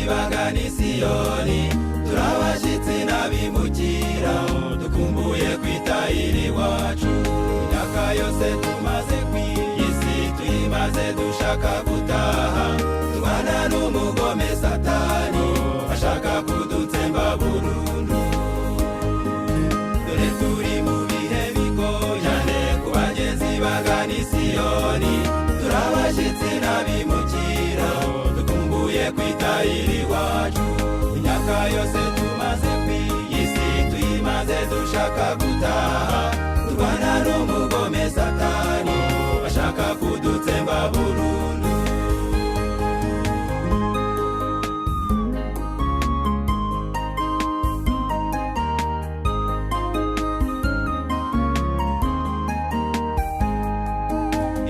bagana i Siyoni, turabashyitsi n'abimukira, dukumbuye kwitahira iwacu. Imyaka yose tumaze ku isi tuyimaze dushaka gutaha, turwana n'umugome Satani ashaka kudutsemba burundu. Dore turi mu bihe bigoye cyane ku bagenzi bagana i Siyoni, turabashyitsi n'abimukira, dukumbuye kwitahira iwacu. Imyaka yose tumaze ku isi tuyimaze dushaka gutaha, turwana n'umugome Satani ashaka kudutsemba burundu.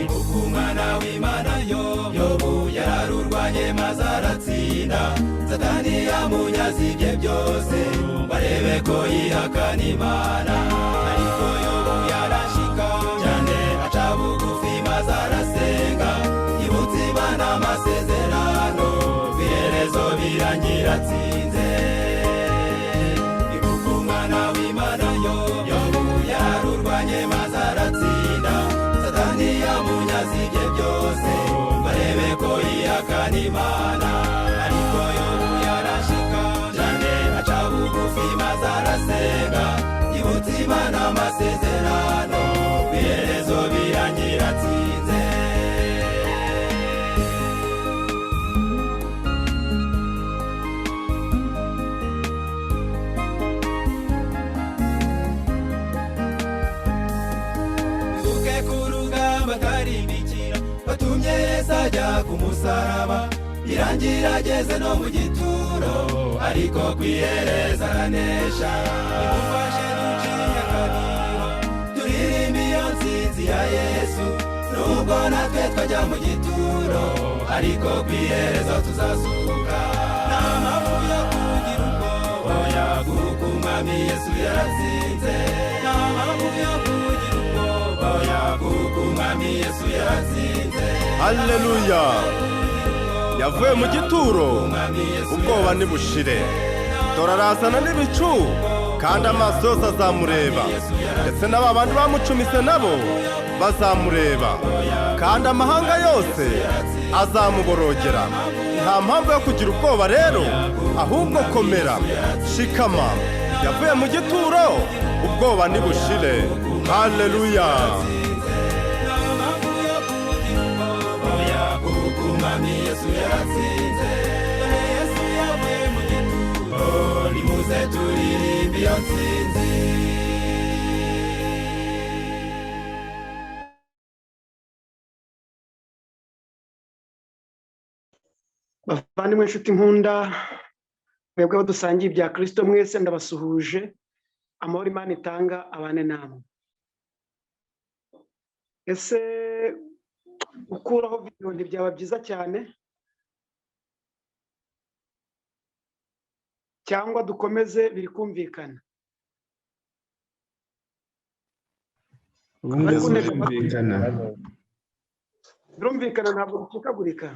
Ibuka umwana w'Imana yo Yobu, yararurwanye maze aratsinda. Satani yamunyaze ibye byose, barebe ko yihakana Imana, ariko Yobu yarashika cyane, aca bugufi maze arasenga, yibutse Imana amasezerano, ku iherezo birangira atsinze. Ibuka umwana w'Imana yo Yobu, yararurwanye maze aratsinda. Satani yamunyaze ibye byose, barebe ko yihakana Imana, ariko Yobu yarashika cyane, aca bugufi maze arasenga, yibutse Imana amasezerano, ku iherezo birangira atsinze. Ibuke ku rugamba atari imikino, batumye Yesu ajya ku musaraba, birangira ageze no mu gituro, ariko ku iherezo aranesha. Nimufashe duciye akadiho, turirimbe iyo nsinzi ya Yesu. Nubwo natwe twajya mu gituro, ariko ku iherezo tuzazuka. Nta mpamvu yo kugira ubwoba, oya, kuko Umwami Yesu yaratsinze. Nta mpamvu yo kugira ubwoba, oya, kuko Umwami Yesu yaratsinze. Haleluya! Yavuye mu gituro, ubwoba nibushire. Dore arazana n'ibicu, kandi amaso yose azamureba, ndetse n'aba bandi bamucumise nabo bazamureba, kandi amahanga yose azamuborogera. Nta mpamvu yo kugira ubwoba rero, ahubwo komera, shikama. Yavuye mu gituro, ubwoba nibushire. Haleluya! Oya, kuko Umwami Yesu yaratsinze. Dore Yesu yavuye mu gituro, nimuze turirimbe iyo nsinzi. Bavandimwe, inshuti nkunda, mwebwe abo dusangiye ibya Kirisito mwese, ndabasuhuje. Amahoro Imana itanga abane namwe. Ese gukuraho videwo ntibyaba byiza cyane, cyangwa dukomeze biri kumvikana? Ubundi birumvikana. Birumvikana, ntabwo bicikagurika?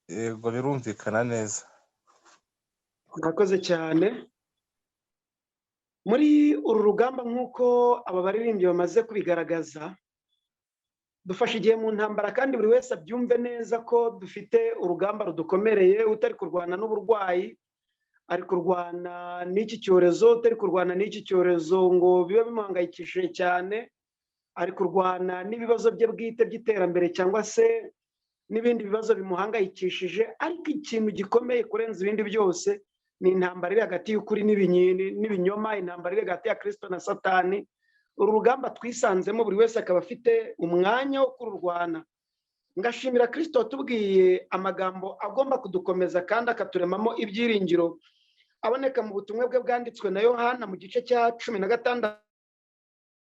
Yego, birumvikana neza. Murakoze cyane. Muri uru rugamba, nk'uko aba baririmbyi bamaze kubigaragaza, dufashe igihe mu ntambara, kandi buri wese abyumve neza ko dufite urugamba rudukomereye. Utari kurwana n'uburwayi ari kurwana n'iki cyorezo, utari kurwana n'iki cyorezo ngo bibe bimuhangayikishije cyane ari kurwana n'ibibazo bye bwite by'iterambere cyangwa se n'ibindi bibazo bimuhangayikishije. Ariko ikintu gikomeye kurenza ibindi byose ni intambara iri hagati y'ukuri n'ibinyoma, intambara iri hagati ya Kirisito na Satani. Uru rugamba twisanzemo, buri wese akaba afite umwanya wo kururwana. Ngashimira Kirisito watubwiye amagambo agomba kudukomeza kandi akaturemamo ibyiringiro, aboneka mu butumwa bwe bwanditswe na Yohana mu gice cya 16,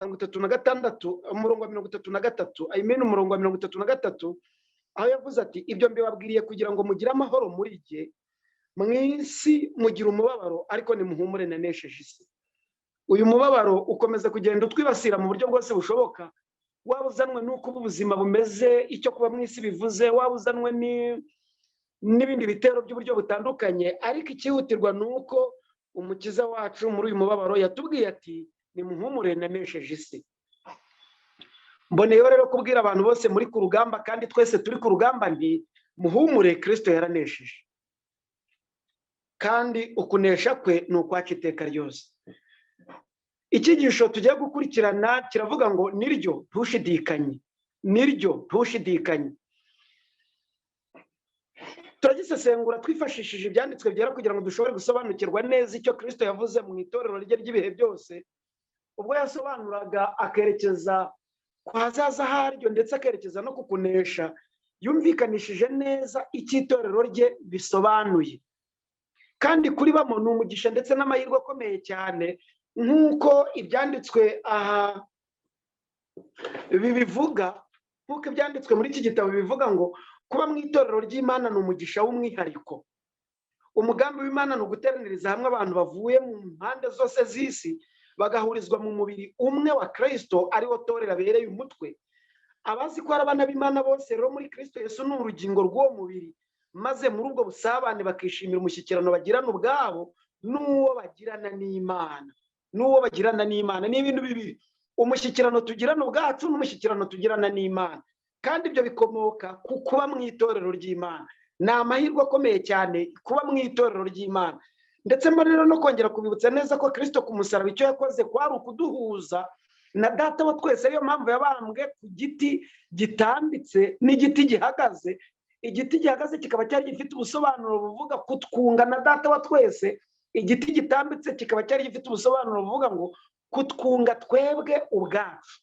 36, umurongo wa 33, I mean umurongo wa 33, aho yavuze ati: "Ibyo mbibabwiriye kugira ngo mugire amahoro muri jye. Mu isi mugira umubabaro, ariko nimuhumure, nanesheje isi." Uyu mubabaro ukomeza kugenda utwibasira mu buryo bwose bushoboka, waba uzanwe n'uko ubu ubuzima bumeze, icyo kuba mu isi bivuze, waba uzanwe n'ibindi bitero by'uburyo butandukanye. Ariko icyihutirwa ni uko Umukiza wacu muri uyu mubabaro yatubwiye ati: "Nimuhumure, nanesheje isi." Mboneyeho rero kubwira abantu bose muri ku rugamba, kandi twese turi ku rugamba, nti: "Muhumure, Kirisito yaranesheje, kandi ukunesha kwe ni ukwacu iteka ryose." Icyigisho tugiye gukurikirana kiravuga ngo: "Niryo ntushidikanye, niryo ntushidikanye." Turagisesengura twifashishije Ibyanditswe Byera kugira ngo dushobore gusobanukirwa neza icyo Kirisito yavuze mu itorero rye ry'ibihe byose, ubwo yasobanuraga akerekeza ku hazaza haryo, ndetse akerekeza no ku kunesha. Yumvikanishije neza icyo itorero rye bisobanuye, kandi kuribamo ni umugisha ndetse n'amahirwe akomeye cyane, nk'uko Ibyanditswe aha bibivuga, nk'uko ibyanditswe muri iki gitabo bibivuga ngo: "Kuba mu itorero ry'Imana ni umugisha w'umwihariko. Umugambi w'Imana ni uguteraniriza hamwe abantu bavuye mu mpande zose z'isi, bagahurizwa mu mubiri umwe wa Kirisito, ariwo torero abereye umutwe. Abazi ko ari abana b'Imana bose rero muri Kirisito Yesu ni urugingo rw'uwo mubiri, maze muri ubwo busabane bakishimira umushyikirano bagirana ubwabo n'uwo bagirana n'Imana." N'uwo bagirana n'Imana ni ibintu bibiri: umushyikirano tugirana ubwacu n'umushyikirano tugirana n'Imana. Kandi ibyo bikomoka ku kuba mu itorero ry'Imana. Ni amahirwe akomeye cyane kuba mu itorero ry'Imana. Ndetse mbona rero no kongera kubibutsa neza ko Kirisito ku musaraba icyo yakoze kwari ukuduhuza na Data wa twese. Ariyo mpamvu yabambwe ku giti gitambitse n'igiti gihagaze. Igiti gihagaze kikaba cyari gifite ubusobanuro buvuga kutwunga na Data wa twese, igiti gitambitse kikaba cyari gifite ubusobanuro buvuga ngo kutwunga twebwe ubwacu,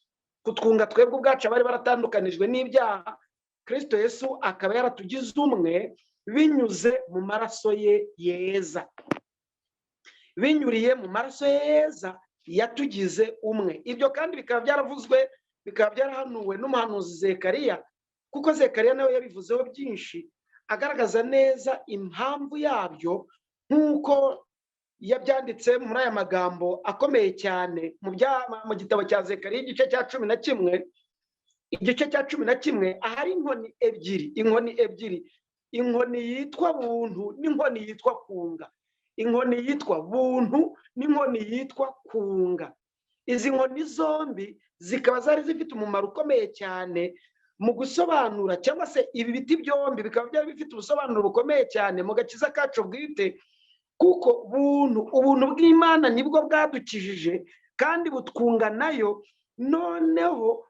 kutwunga twebwe ubwacu abari baratandukanijwe n'ibyaha. Kirisito Yesu akaba yaratugize umwe binyuze mu maraso ye yeza. Binyuriye mu maraso ye yeza yatugize umwe. Ibyo kandi bikaba byaravuzwe, bikaba byarahanuwe n'umuhanuzi Zekariya, kuko Zekariya nawe yabivuzeho byinshi, agaragaza neza impamvu yabyo, nk'uko yabyanditse muri aya magambo akomeye cyane mu gitabo cya Zekariya, igice cya 11, igice cya 11, ahari inkoni ebyiri, inkoni ebyiri, inkoni yitwa Buntu n'inkoni yitwa Kunga, inkoni yitwa Buntu n'inkoni yitwa Kunga. Izi nkoni zombi zikaba zari zifite umumaro ukomeye cyane mu gusobanura, cyangwa se ibi biti byombi bikaba byari bifite ubusobanuro bukomeye cyane mu gakiza kacu bwite, kuko Buntu, ubuntu bw'Imana, nibwo bwadukijije kandi butwunga nayo. Noneho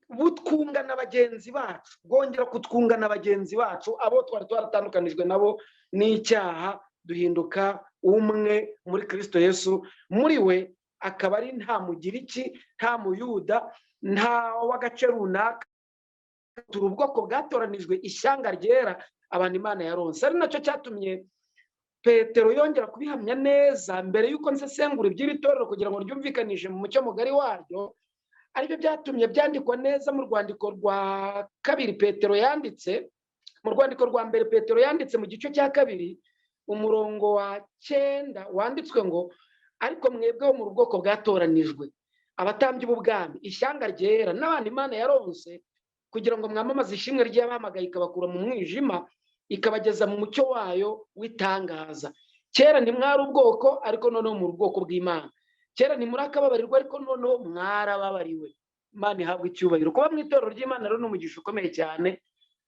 butwunga na bagenzi bacu, bwongera kutwunga na bagenzi bacu, abo twari twaratandukanijwe nabo n'icyaha, duhinduka umwe muri Kirisito Yesu. Muri we akaba ari nta Mugiriki, nta Muyuda, nta w'agace runaka, turi ubwoko bwatoranijwe, ishyanga ryera, abantu Imana yaronse. Ari nacyo cyatumye Petero yongera kubihamya neza. Mbere y'uko nsesengura iby'iri torero kugira ngo ryumvikanishe mu mucyo mugari waryo, aribyo byatumye byandikwa neza mu rwandiko rwa kabiri Petero yanditse, mu rwandiko rwa mbere Petero yanditse, mu gice cya 2, umurongo wa 9, wanditswe ngo: "Ariko mwebweho muri ubwoko bwatoranijwe, abatambyi b'ubwami, ishyanga ryera, n'abantu Imana yaronse, kugira ngo mwamamaze ishimwe ry'abahamagaye ikabakura mu mwijima ikabageza mu mucyo wayo w'itangaza. Kera ntimwari ubwoko, ariko noneho muri ubwoko bw'Imana. Kera ntimurakababarirwa, ariko noneho mwarababariwe." Imana ihabwa icyubahiro. Kuba mu itorero ry'Imana rero ni umugisha ukomeye cyane,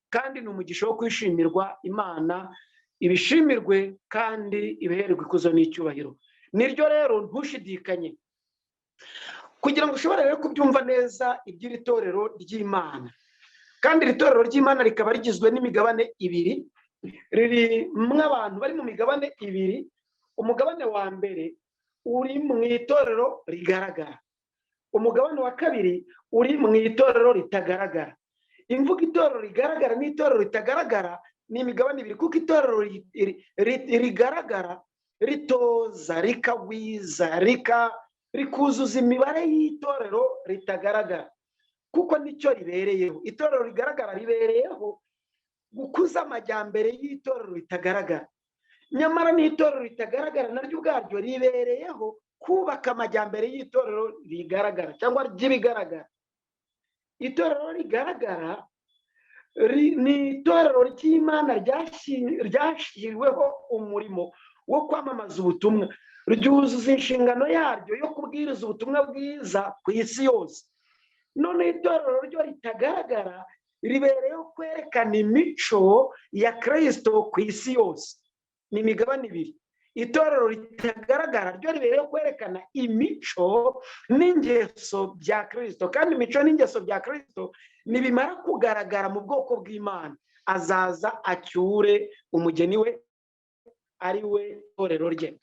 kandi ni umugisha wo kwishimirwa. Imana ibishimirwe kandi ibihererwe ikuzo n'icyubahiro. Niryo rero ntushidikanye. Kugira ngo ushobore rero kubyumva neza iby'iri torero ry'Imana, kandi iri torero ry'Imana rikaba rigizwe n'imigabane ibiri, ririmo abantu bari mu migabane ibiri. Umugabane wa mbere uri mu itorero rigaragara, umugabane wa kabiri uri mu itorero ritagaragara. Imvugo itorero rigaragara n'itorero ritagaragara ni imigabane ibiri, kuko itorero rigaragara ritoza, rikagwiza, rikuzuza imibare y'itorero ritagaragara, kuko nicyo ribereyeho. Itorero rigaragara ribereyeho gukuza amajyambere y'itorero ritagaragara, nyamara n'itorero ritagaragara naryo ubwaryo ribereyeho kubaka amajyambere y'itorero rigaragara cyangwa ry'ibigaragara. Itorero rigaragara Ni itorero ry'Imana ryashyiriweho umurimo wo kwamamaza ubutumwa, ryuzuza inshingano yaryo yo kubwiriza ubutumwa bwiza ku isi yose. None itorero ryo ritagaragara ribereyeho kwerekana imico ya Kristo ku isi yose. Ni imigabane ibiri. Itorero ritagaragara ryo ribereyeho kwerekana imico n'ingeso bya Kristo, kandi imico n'ingeso bya Kristo nibimara kugaragara mu bwoko bw'Imana, azaza acyure umugeni we, ari we torero rye.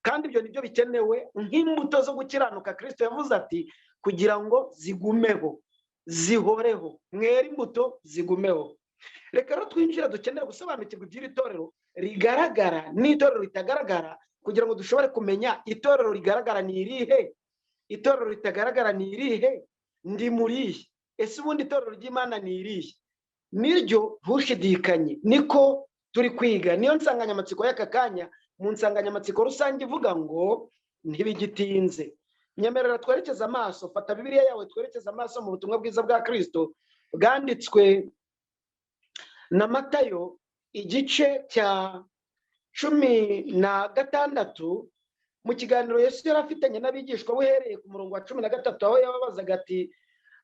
Kandi ibyo nibyo bikenewe nk'imbuto zo gukiranuka. Kristo yavuze ati kugira ngo zigumeho, zihoreho, mwere imbuto zigumeho. Reka rero twinjira, dukenera gusobanukirwa iby'iri torero rigaragara n'itorero ritagaragara, kugira ngo dushobore kumenya itorero rigaragara ni irihe, itorero ritagaragara ni irihe, ndi murihe, ese ubundi itorero ry'Imana ni irihe? Niryo ntushidikanye, niko turi kwiga. Niyo nsanganyamatsiko y'aka kanya mu nsanganyamatsiko rusange ivuga ngo ntibigitinze. Nyemerera twerekeze amaso, fata Bibiliya yawe twerekeze amaso mu butumwa bwiza bwa Kristo bwanditswe na Matayo igice cya 16. Mu kiganiro Yesu yari afitanye n'abigishwa uhereye ku murongo wa 13, aho yababazaga ati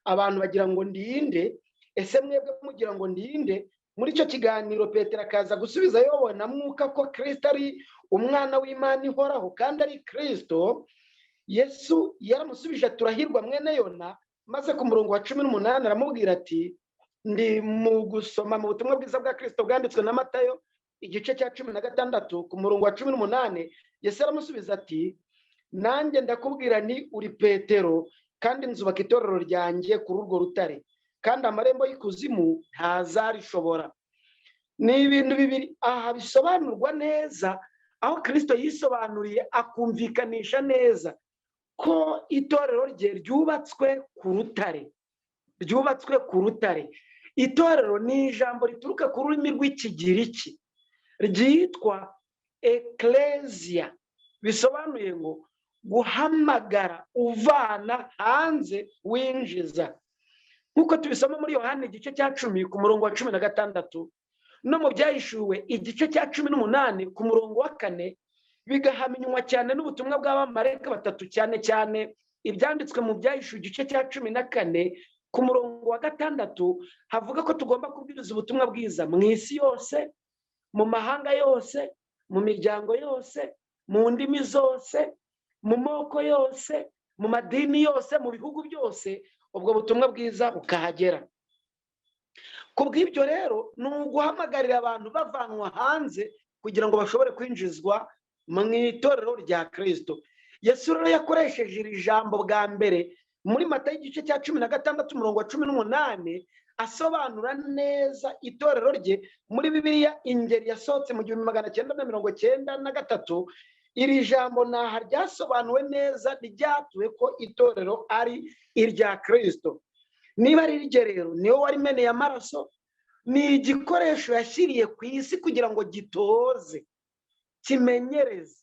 abantu bagira ngo ndinde, ese mwebwe mugira ngo ndinde? Muri icyo kiganiro Petero akaza gusubiza yobona mwuka ko Kristo ari umwana w'Imana ihoraho kandi ari Kristo. Yesu yaramusubije turahirwa mwene Yona, maze ku murongo wa 18 aramubwira ati, ndi mu gusoma mu butumwa bwiza bwa Kristo bwanditswe na Matayo igice cya 16 ku murongo wa 18, Yesu aramusubiza ati nanjye ndakubwira ni uri Petero, kandi nzubaka itorero ryanjye kuri urwo rutare, kandi amarembo y'ikuzimu ntazarishobora. Ni ibintu bibiri aha bisobanurwa neza, aho Kristo yisobanuriye akumvikanisha neza ko itorero rye ryubatswe ku rutare, ryubatswe ku rutare. Itorero ni ijambo rituruka ku rurimi rw'Ikigiriki ryitwa ecclesia, bisobanuye ngo guhamagara uvana hanze winjiza, nkuko tubisoma muri Yohana igice cya 10 ku murongo wa 16, no mu Byahishuwe igice cya 18 ku murongo wa 4, bigahaminywa cyane n'ubutumwa bw'abamarayika batatu, cyane cyane ibyanditswe mu Byahishuwe igice cya 14 ku murongo wa 6, havuga ko tugomba kubwiriza ubutumwa bwiza mu isi yose, mu mahanga yose, mu miryango yose, mu ndimi zose, mu moko yose, mu madini yose, mu bihugu byose, ubwo butumwa bwiza bukahagera. Ku bw'ibyo rero ni uguhamagarira abantu bavanwa hanze kugira ngo bashobore kwinjizwa mu itorero rya Kristo. Yesu rero yakoresheje iri jambo bwa mbere muri Matayo igice cya 16 umurongo wa 18, asobanura neza itorero rye. Muri Bibiliya ingeri yasohotse mu 1993, iri jambo naha ryasobanuwe neza, ryatuwe ko itorero ari irya Kristo. Niba ari irye rero, niwe warimeneye amaraso, ni igikoresho yashyiriye ku isi kugira ngo gitoze, kimenyereze,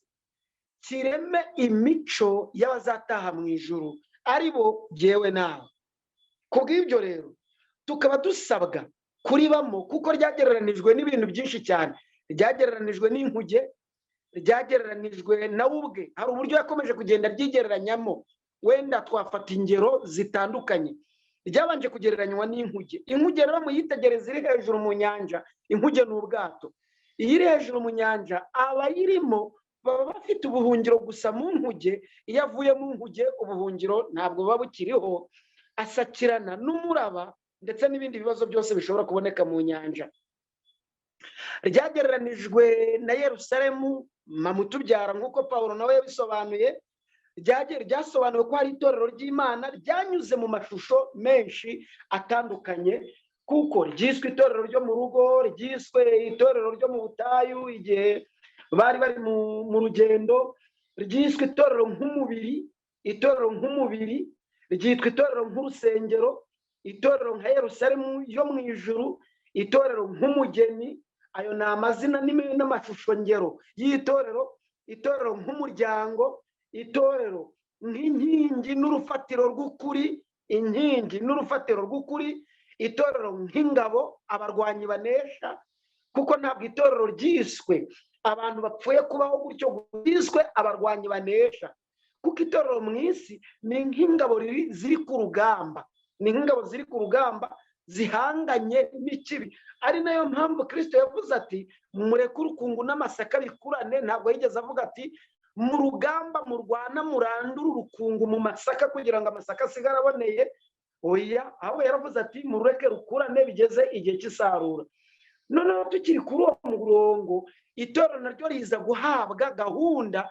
kireme imico y'abazataha mu ijuru, ari bo jyewe nawe. Ku bw'ibyo rero tukaba dusabwa kuribamo, kuko ryagereranijwe n'ibintu byinshi cyane. Ryagereranijwe n'inkuge, ryagereranijwe nawe ubwe. Hari uburyo yakomeje kugenda ryigereranyamo, wenda twafata ingero zitandukanye. Ryabanje kugereranywa n'inkuge. Inkuge rero muyitegereze iri hejuru mu nyanja, inkuge ni ubwato. Iyo iri hejuru mu nyanja, abayirimo baba bafite ubuhungiro gusa mu nkuge. Iyo avuye mu nkuge ubuhungiro ntabwo buba bukiriho, asakirana n'umuraba ndetse n'ibindi bibazo byose bishobora kuboneka mu nyanja. Ryagereranijwe na Yerusalemu mamutubyara, nk'uko Pawulo nawe yabisobanuye. Ryasobanuwe ko hari itorero ry'Imana ryanyuze mu mashusho menshi atandukanye, kuko ryiswe itorero ryo mu rugo, ryiswe itorero ryo mu butayu igihe bari bari mu rugendo, ryiswe itorero nk'umubiri, itorero nk'umubiri, ryitwa itorero nk'urusengero, itorero nka Yerusalemu yo mu ijuru, itorero nk'umugeni. Ayo ni amazina n'amashusho ngero y'itorero. Itorero nk'umuryango, itorero nk'inkingi n'urufatiro rw'ukuri, inkingi n'urufatiro rw'ukuri, Itorero nk'ingabo, abarwanyi banesha, kuko ntabwo itorero ryiswe abantu bapfuye kubaho gutyo, ryiswe abarwanyi banesha, kuko itorero mu isi ni nk'ingabo ziri ku rugamba, ni nk'ingabo ziri ku rugamba zihanganye n'ikibi. Ari nayo mpamvu Kristo yavuze ati mureke urukungu n'amasaka bikurane. Ntabwo yigeze avuga ati mu rugamba murwana murandure urukungu mu masaka kugira ngo amasaka asigare aboneye. Oya, ahubwo yaravuze ati mureke rukurane bigeze igihe cy'isarura. Noneho tukiri kuri uwo murongo, itorero naryo riza guhabwa gahunda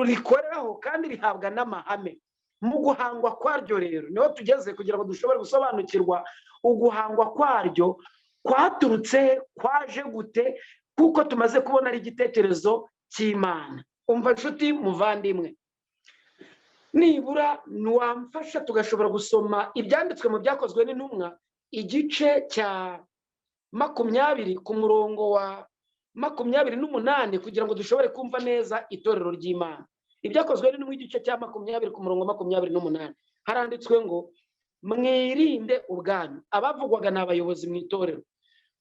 rikoreraho kandi rihabwa n'amahame mu guhangwa kwaryo. Rero niho tugeze kugira ngo dushobore gusobanukirwa uguhangwa kwaryo kwaturutse, kwaje gute, kuko tumaze kubona ari igitekerezo cy'Imana. Umva nshuti muvandimwe, nibura ntiwamfasha tugashobora gusoma ibyanditswe mu Byakozwe n'Intumwa igice cya 20 ku murongo wa 28, kugira ngo dushobore kumva neza itorero ry'Imana. Ibyakozwe n'Intumwa igice cya 20 ku murongo wa 28 haranditswe ngo mwirinde ubwanyu. Abavugwaga ni abayobozi mu itorero.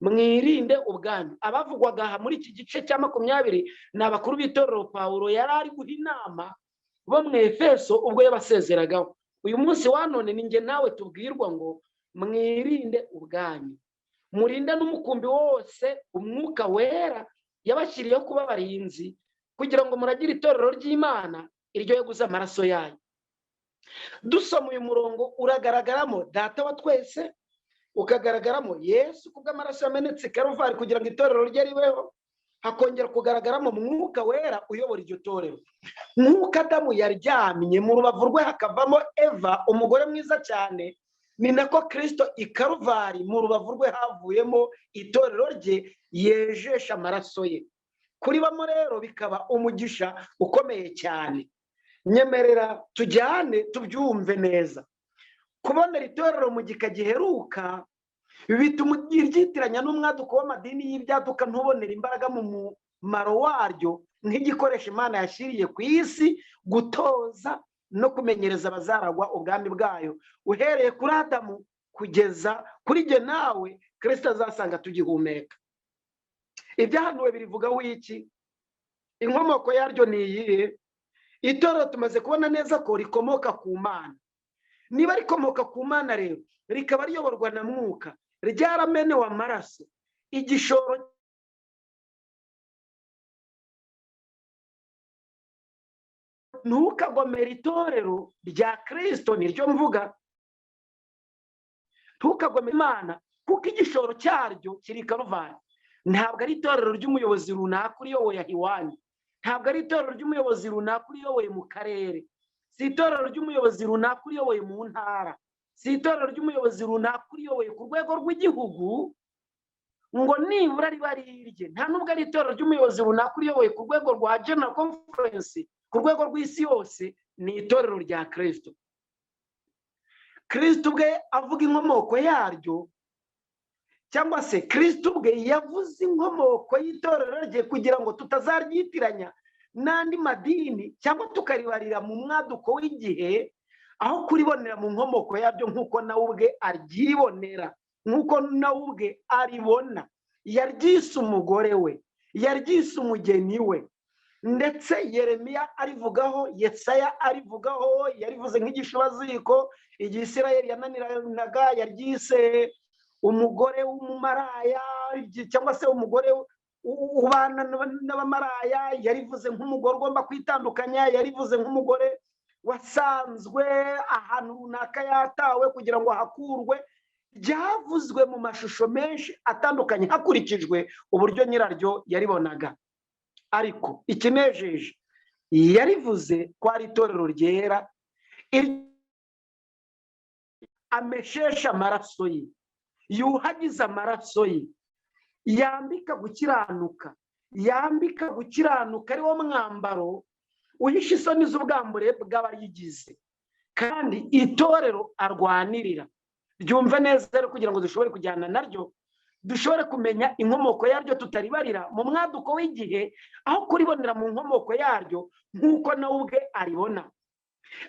Mwirinde ubwanyu. Abavugwaga aha muri iki gice cya 20 ni abakuru b'itorero Pawulo yari ari guha inama bo mu Efeso ubwo yabasezeragaho. Uyu munsi wa none ni njye nawe tubwirwa ngo mwirinde ubwanyu, murinde n'umukumbi wose Umwuka Wera yabashyiriyeho kuba abarinzi, kugira ngo muragire itorero ry'Imana iryo yaguze amaraso yayo. Dusoma uyu murongo uragaragaramo Data wa twese, ukagaragaramo Yesu kubw'amaraso yamenetse Karuvali kugira ngo itorero rye ribeho, hakongera kugaragaramo Mwuka Wera uyobora iryo torero. Nk'uko Adamu yaryamye mu rubavu rwe hakavamo Eva umugore mwiza cyane, ni nako Kristo i Karuvali mu rubavu rwe havuyemo itorero rye yejesha amaraso ye. Kuribamo rero bikaba umugisha ukomeye cyane. Nyemerera tujyane tubyumve neza. Kubonera itorero mu gika giheruka bituma iryitiranya n'umwaduko w'amadini y'ibyaduka, ntubonera imbaraga mu mumaro waryo nk'igikoresho Imana yashyiriye ku isi gutoza no kumenyereza abazaragwa ubwami bwayo, uhereye kuri Adamu kugeza kuri jye nawe Kristo azasanga tugihumeka. Ibyahanuwe birivugaho iki? Inkomoko yaryo ni iyihe? Itorero tumaze kubona neza ko rikomoka ku Mana. Niba rikomoka ku Mana rero rikaba riyoborwa na Mwuka, ryaramenewe amaraso, igishoro ntukagomere itorero rya Kristo, niryo mvuga, ntukagomere Imana kuko igishoro cyaryo kiri Karuvali. Ntabwo ari itorero ry'umuyobozi runaka uriyoboye aho iwanyu, ntabwo ari itorero ry'umuyobozi runaka uriyoboye mu karere, si itorero ry'umuyobozi runaka uriyoboye mu ntara, si itorero ry'umuyobozi runaka uriyoboye ku rwego rw'igihugu ngo nibura riba rirye. Nta nubwo ari itorero ry'umuyobozi runaka uriyoboye ku rwego rwa General Conference, ku rwego rw'isi yose, ni itorero rya Kristo. Kristo ubwe avuga inkomoko yaryo, cyangwa se Kristo ubwe yavuze inkomoko y'itorero rye kugira ngo tutazaryitiranya n'andi madini cyangwa tukaribarira mu mwaduko w'igihe, aho kuribonera mu nkomoko yaryo nk'uko nawe ubwe aryibonera, nk'uko nawe ubwe aribona. Yaryise umugore we, yaryise umugeni we, ndetse Yeremiya arivugaho, Yesaya arivugaho, yarivuze nk'igishubaziko igihe Isirayeli yananiranaga, yaryise umugore w'umumaraya cyangwa se umugore ubana n'abamaraya, yarivuze nk'umugore ugomba kwitandukanya, yarivuze nk'umugore wasanzwe ahantu runaka yatawe kugira ngo hakurwe. Ryavuzwe mu mashusho menshi atandukanye hakurikijwe uburyo nyiraryo yaribonaga. Ariko ikinejeje, yarivuze ko ari itorero ryera, ameshesha amaraso ye, yuhagiza amaraso ye, yambika gukiranuka, yambika gukiranuka ari wo mwambaro uhisha isoni z'ubwambure bw'abayigize, kandi itorero arwanirira. Ryumve neza rero kugira ngo dushobore kujyana naryo, dushobore kumenya inkomoko yaryo tutaribarira mu mwaduko w'igihe, aho kuribonera mu nkomoko yaryo nk'uko nawe ubwe aribona.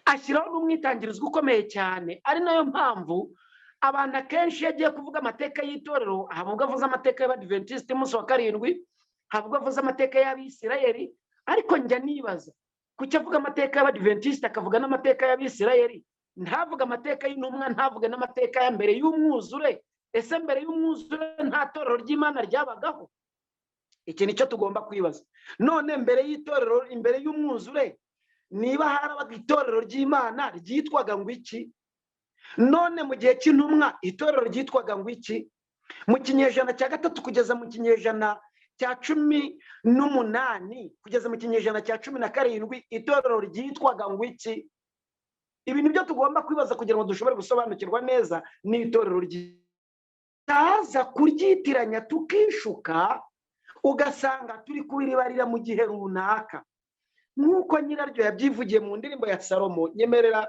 Ashyiraho n'umwitangirizwa ukomeye cyane, ari nayo mpamvu Abantu akenshi iyo agiye kuvuga amateka y'itorero, haba ubwo avuze amateka y'Abadiventisiti umunsi wa karindwi, haba ubwo avuze amateka y'Abisirayeli. Ariko njya nibaza kuki avuga amateka y'Abadiventisiti akavuga n'amateka y'Abisirayeli, ntavuge amateka y'intumwa, ntavuge n'amateka ya mbere y'umwuzure. Ese mbere y'umwuzure nta torero ry'Imana ryabagaho? Iki nicyo tugomba kwibaza. None mbere y'itorero, imbere y'umwuzure, niba harabaga itorero ry'Imana ryitwaga ngo iki? None mu gihe cy'intumwa itorero ryitwaga ngo iki? Mu kinyejana cya 3 kugeza mu kinyejana cya 18, kugeza mu kinyejana cya 17, itorero ryitwaga ngo iki? Ibi ni byo tugomba kwibaza kugira ngo dushobore gusobanukirwa neza n'itorero ry'itaza kuryitiranya tukishuka, ugasanga turi kubiribarira mu gihe runaka. Nk'uko nyiraryo yabyivugiye mu ndirimbo ya Salomo, nyemerera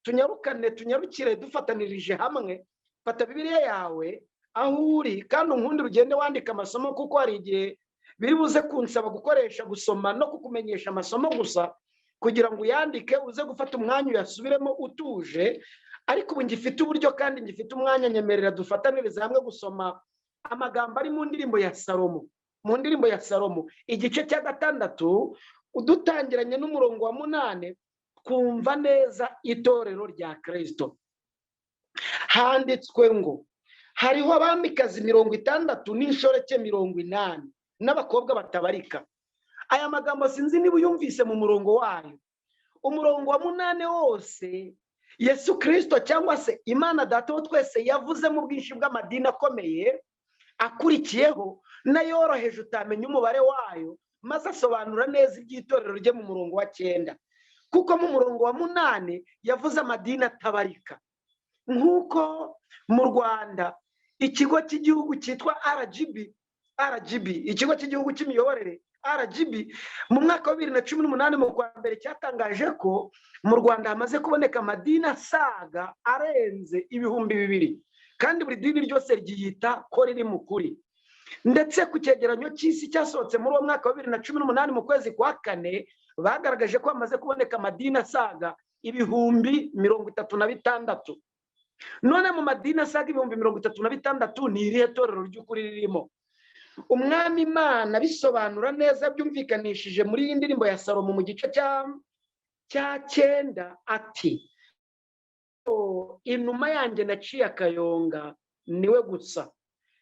tunyarukane, tunyarukire dufatanirije hamwe. Fata Bibiliya yawe aho uri, kandi unkundi ugende wandika amasomo, kuko hari igihe biri buze kunsaba gukoresha gusoma no kukumenyesha amasomo gusa kugira ngo uyandike, uze gufata umwanya uyasubiremo utuje. Ariko ubu ngifite uburyo kandi ngifite umwanya, nyemerera dufatanirize hamwe gusoma amagambo ari mu ndirimbo ya Salomo. Mu ndirimbo ya Salomo igice cya 6, udutangiranye n'umurongo wa 8, twumva neza itorero rya Kristo. Handitswe ngo hariho abamikazi 60 n'inshoreke 80 n'abakobwa batabarika. Aya magambo sinzi niba uyumvise mu murongo wayo. Umurongo wa 8 wose Yesu Kristo cyangwa se Imana Data wa twese yavuze mu bwinshi bw'amadini akomeye akurikiyeho n'ayoroheje utamenya umubare wayo, maze asobanura neza iby'itorero rye mu murongo wa 9. Kuko mu murongo wa 8 yavuze amadini atabarika. Nk'uko mu Rwanda ikigo cy'igihugu cyitwa RGB, RGB, ikigo cy'igihugu cy'imiyoborere RGB, mu mwaka wa 2018 mu kwa mbere cyatangaje ko mu Rwanda hamaze kuboneka amadini asaga arenze 2000, kandi buri dini ryose ryiyita ko riri mu kuri. Ndetse ku cyegeranyo cy'isi cyasohotse muri uwo mwaka wa 2018 mu kwezi kwa 4, bagaragaje ko hamaze kuboneka amadini asaga 36,000. None mu madini asaga 36,000 ni irihe torero ry'ukuri ririmo? Umwami Imana bisobanura neza byumvikanishije muri iyi ndirimbo ya Salomo mu gice cya 9 ati: inuma yanjye naciye akayonga niwe gusa,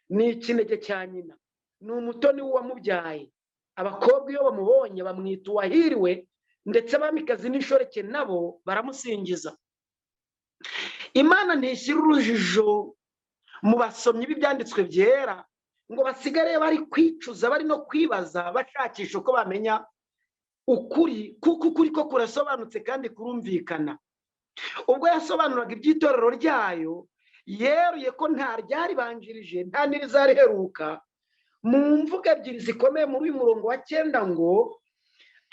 ni ikinege cya nyina, ni umutoni w'uwamubyaye. Abakobwa iyo bamubonye bamwita uwahiriwe, ndetse abamikazi n'inshoreke nabo baramusingiza. Imana ntishyira urujijo mu basomyi b'ibyanditswe byera ngo basigare bari kwicuza, bari no kwibaza bashakisha uko bamenya ukuri, kuko ukuri ko kurasobanutse kandi kurumvikana. Ubwo yasobanuraga iby'itorero ryayo, yeruye ko nta ryaribanjirije nta n'irizariheruka, mu mvugo ebyiri zikomeye muri uyu murongo wa 9 ngo: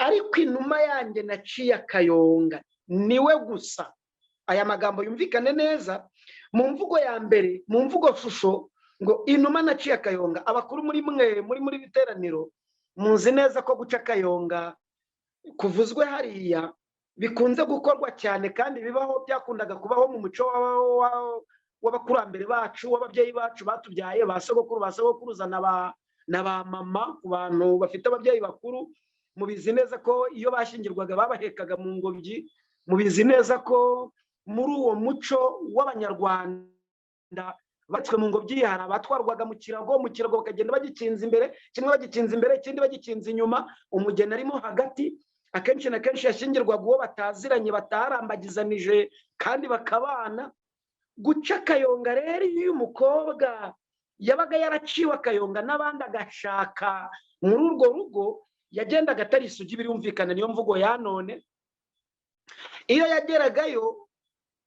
ariko inuma yanjye naciye akayonga niwe gusa. Aya magambo yumvikane neza mu mvugo ya mbere, mu mvugo shusho ngo inuma naciye akayonga. Abakuru muri mwe muri biteraniro muzi neza ko guca akayonga kuvuzwe hariya bikunze gukorwa cyane kandi bibaho, byakundaga kubaho mu muco w'abakurambere bacu, w'ababyeyi bacu batubyaye, ba sogokuru, ba sogokuruza na ba mama. Ku bantu bafite ababyeyi bakuru mubizi neza ko iyo bashyingirwaga babahekaga mu ngobyi. Mubizi neza ko muri uwo muco w'Abanyarwanda batswe mu ngobyi hari abatwarwaga mu kirago, mu kirago bakagenda bagikinze imbere, kimwe bagikinze imbere, ikindi bagikinze inyuma, umugeni arimo hagati. Akenshi na kenshi yashyingirwaga uwo bataziranye, batarambagizanije kandi bakabana. Guca akayonga rero, iyo umukobwa yabaga yaraciwe akayonga n'abandi agashaka muri urwo rugo, yagendaga atari isugi, birumvikana, niyo mvugo ya none. Iyo yageragayo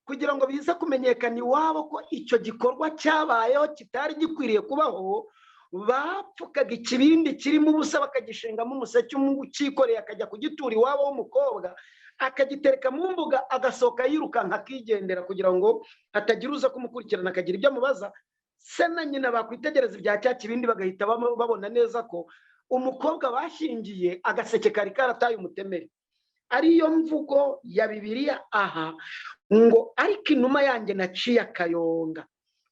kugira ngo bize kumenyekana iwabo ko icyo gikorwa cyabayeho kitari gikwiriye kubaho, bapfukaga ikibindi kirimo ubusa bakagishingamo umuseke, ucyikoreye akajya kugitura iwabo w'umukobwa, akagitereka mu mbuga, agasohoka yirukanka akigendera kugira ngo hatagira uza kumukurikirana akagira ibyo amubaza. Se na nyina bakwitegereza ibya cya kibindi bagahita babona neza ko umukobwa bashyingiye agaseke kari karataye umutemeri. Ariyo mvugo ya Bibiliya aha ngo: ariko inuma yanjye naciye akayonga.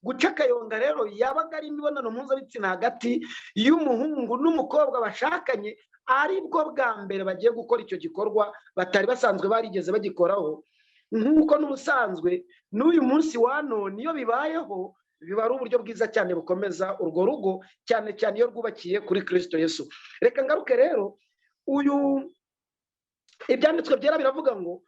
Guca akayonga rero yabaga ari imibonano mpuzabitsina hagati y'umuhungu n'umukobwa bashakanye, aribwo bwa mbere bagiye gukora icyo gikorwa batari basanzwe barigeze bagikoraho. Nk'uko n'ubusanzwe n'uyu munsi wa none iyo bibayeho, biba ari uburyo bwiza cyane bukomeza urwo rugo, cyane cyane iyo rwubakiye kuri Kirisito Yesu. Reka ngaruke rero, uyu ibyanditswe byera biravuga ngo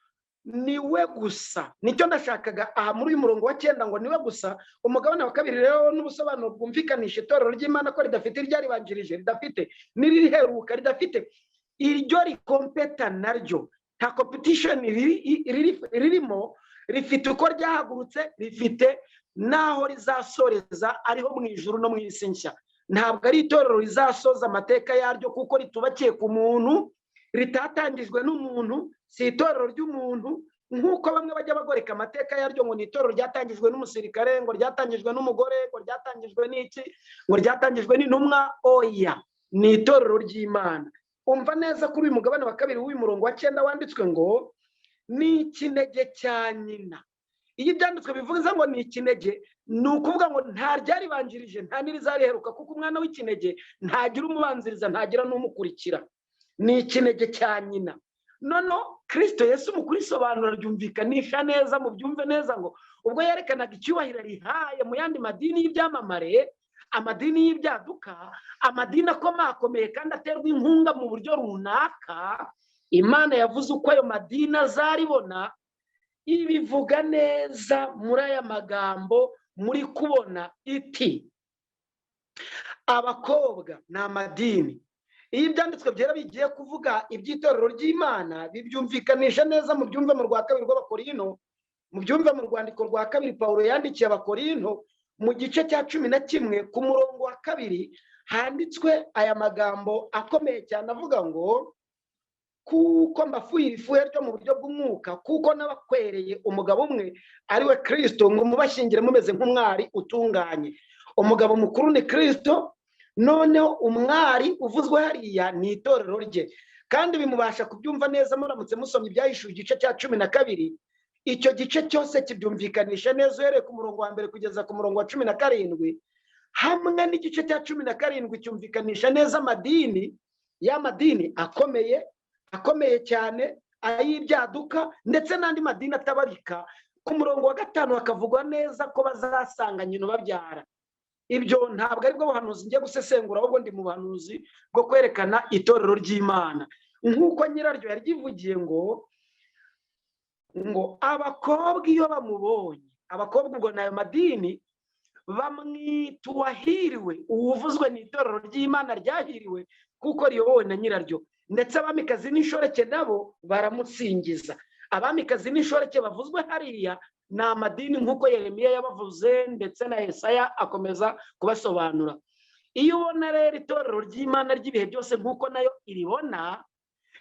niwe gusa, nicyo nashakaga aha muri uyu murongo wa 9, ngo niwe gusa. Umugabane wa 2 rero n'ubusobanuro bwumvikanisha itorero ry'Imana ko ridafite iryaribanjirije, ridafite n'iririheruka, ridafite iryo rikompeta naryo, nta competition ririmo, rifite uko ryahagurutse, rifite n'aho rizasoreza, ariho mu ijuru no mu isi nshya. Ntabwo ari itorero rizasoza amateka yaryo kuko ritubakiye ku muntu, ritatangijwe n'umuntu, si itorero ry'umuntu nk'uko bamwe bajya bagoreka amateka yaryo ngo ni itorero ryatangijwe n'umusirikare, ngo ryatangijwe n'umugore, ngo ryatangijwe n'iki, ngo ryatangijwe n'intumwa. Oya, ni itorero ry'Imana. Umva neza kuri uyu mugabane wa 2 w'uyu murongo wa 9 wanditswe ngo ni ikinege cya nyina. Iyo ibyanditswe bivuze ngo ni ikinege, ni ukuvuga ngo nta ryaribanjirije, nta n'irizariheruka, kuko umwana w'ikinege ntagira umubanziriza, ntagira n'umukurikira. Ni ikinege cya nyina. Noneho Kristo Yesu mu kurisobanura ryumvikanisha neza, mu byumve neza, ngo ubwo yerekanaga icyubahiro rihaye mu yandi madini y'ibyamamare, amadini y'ibyaduka, amadini akomakomeye kandi aterwa inkunga mu buryo runaka, Imana yavuze uko ayo madini azaribona, ibivuga neza muri aya magambo muri kubona iti abakobwa ni amadini. Iyo ibyanditswe byera bigiye kuvuga iby'itorero ry'Imana bibyumvikanisha neza, mu byumve mu rwa 2 rw'Abakorinto, mu byumve mu rwandiko rwa 2 Pawulo yandikiye Abakorinto mu gice cya 11 ku murongo wa 2, handitswe aya magambo akomeye cyane avuga ngo kuko mbafuye ifuhe ryo mu buryo bw'umwuka, kuko n'abakwereye umugabo umwe ari we Kristo, ngo mubashyingire mumeze nk'umwari utunganye. Umugabo mukuru ni Kristo, noneho umwari uvuzwe hariya ni itorero rye. Kandi bimubasha kubyumva neza muramutse musomye ibyahishuwe igice cya 12, icyo gice cyose kibyumvikanisha neza uhereye ku murongo wa 1 kugeza ku murongo wa 17, hamwe n'igice cya 17 cyumvikanisha neza amadini, y'amadini akomeye akomeye cyane, ay'ibyaduka ndetse n'andi madini atabarika. Ku murongo wa 5 hakavugwa neza ko bazasanga nyina babyara. Ibyo ntabwo aribwo buhanuzi ngiye gusesengura, ahubwo ndi mu buhanuzi bwo kwerekana itorero ry'Imana nk'uko nyiraryo yaryivugiye ngo abakobwa iyo bamubonye, abakobwa ubwo nayo madini, bamwita uwahiriwe, uwuvuzwe ni itorero ry'Imana ryahiriwe kuko riyobowe na nyiraryo. Ndetse abamikazi n'inshoreke nabo baramusingiza. Abamikazi n'inshoreke bavuzwe hariya ni amadini nk'uko Yeremiya yabavuze, ndetse na Yesaya akomeza kubasobanura. Iyo ubona rero itorero ry'Imana ry'ibihe byose nk'uko nayo iribona,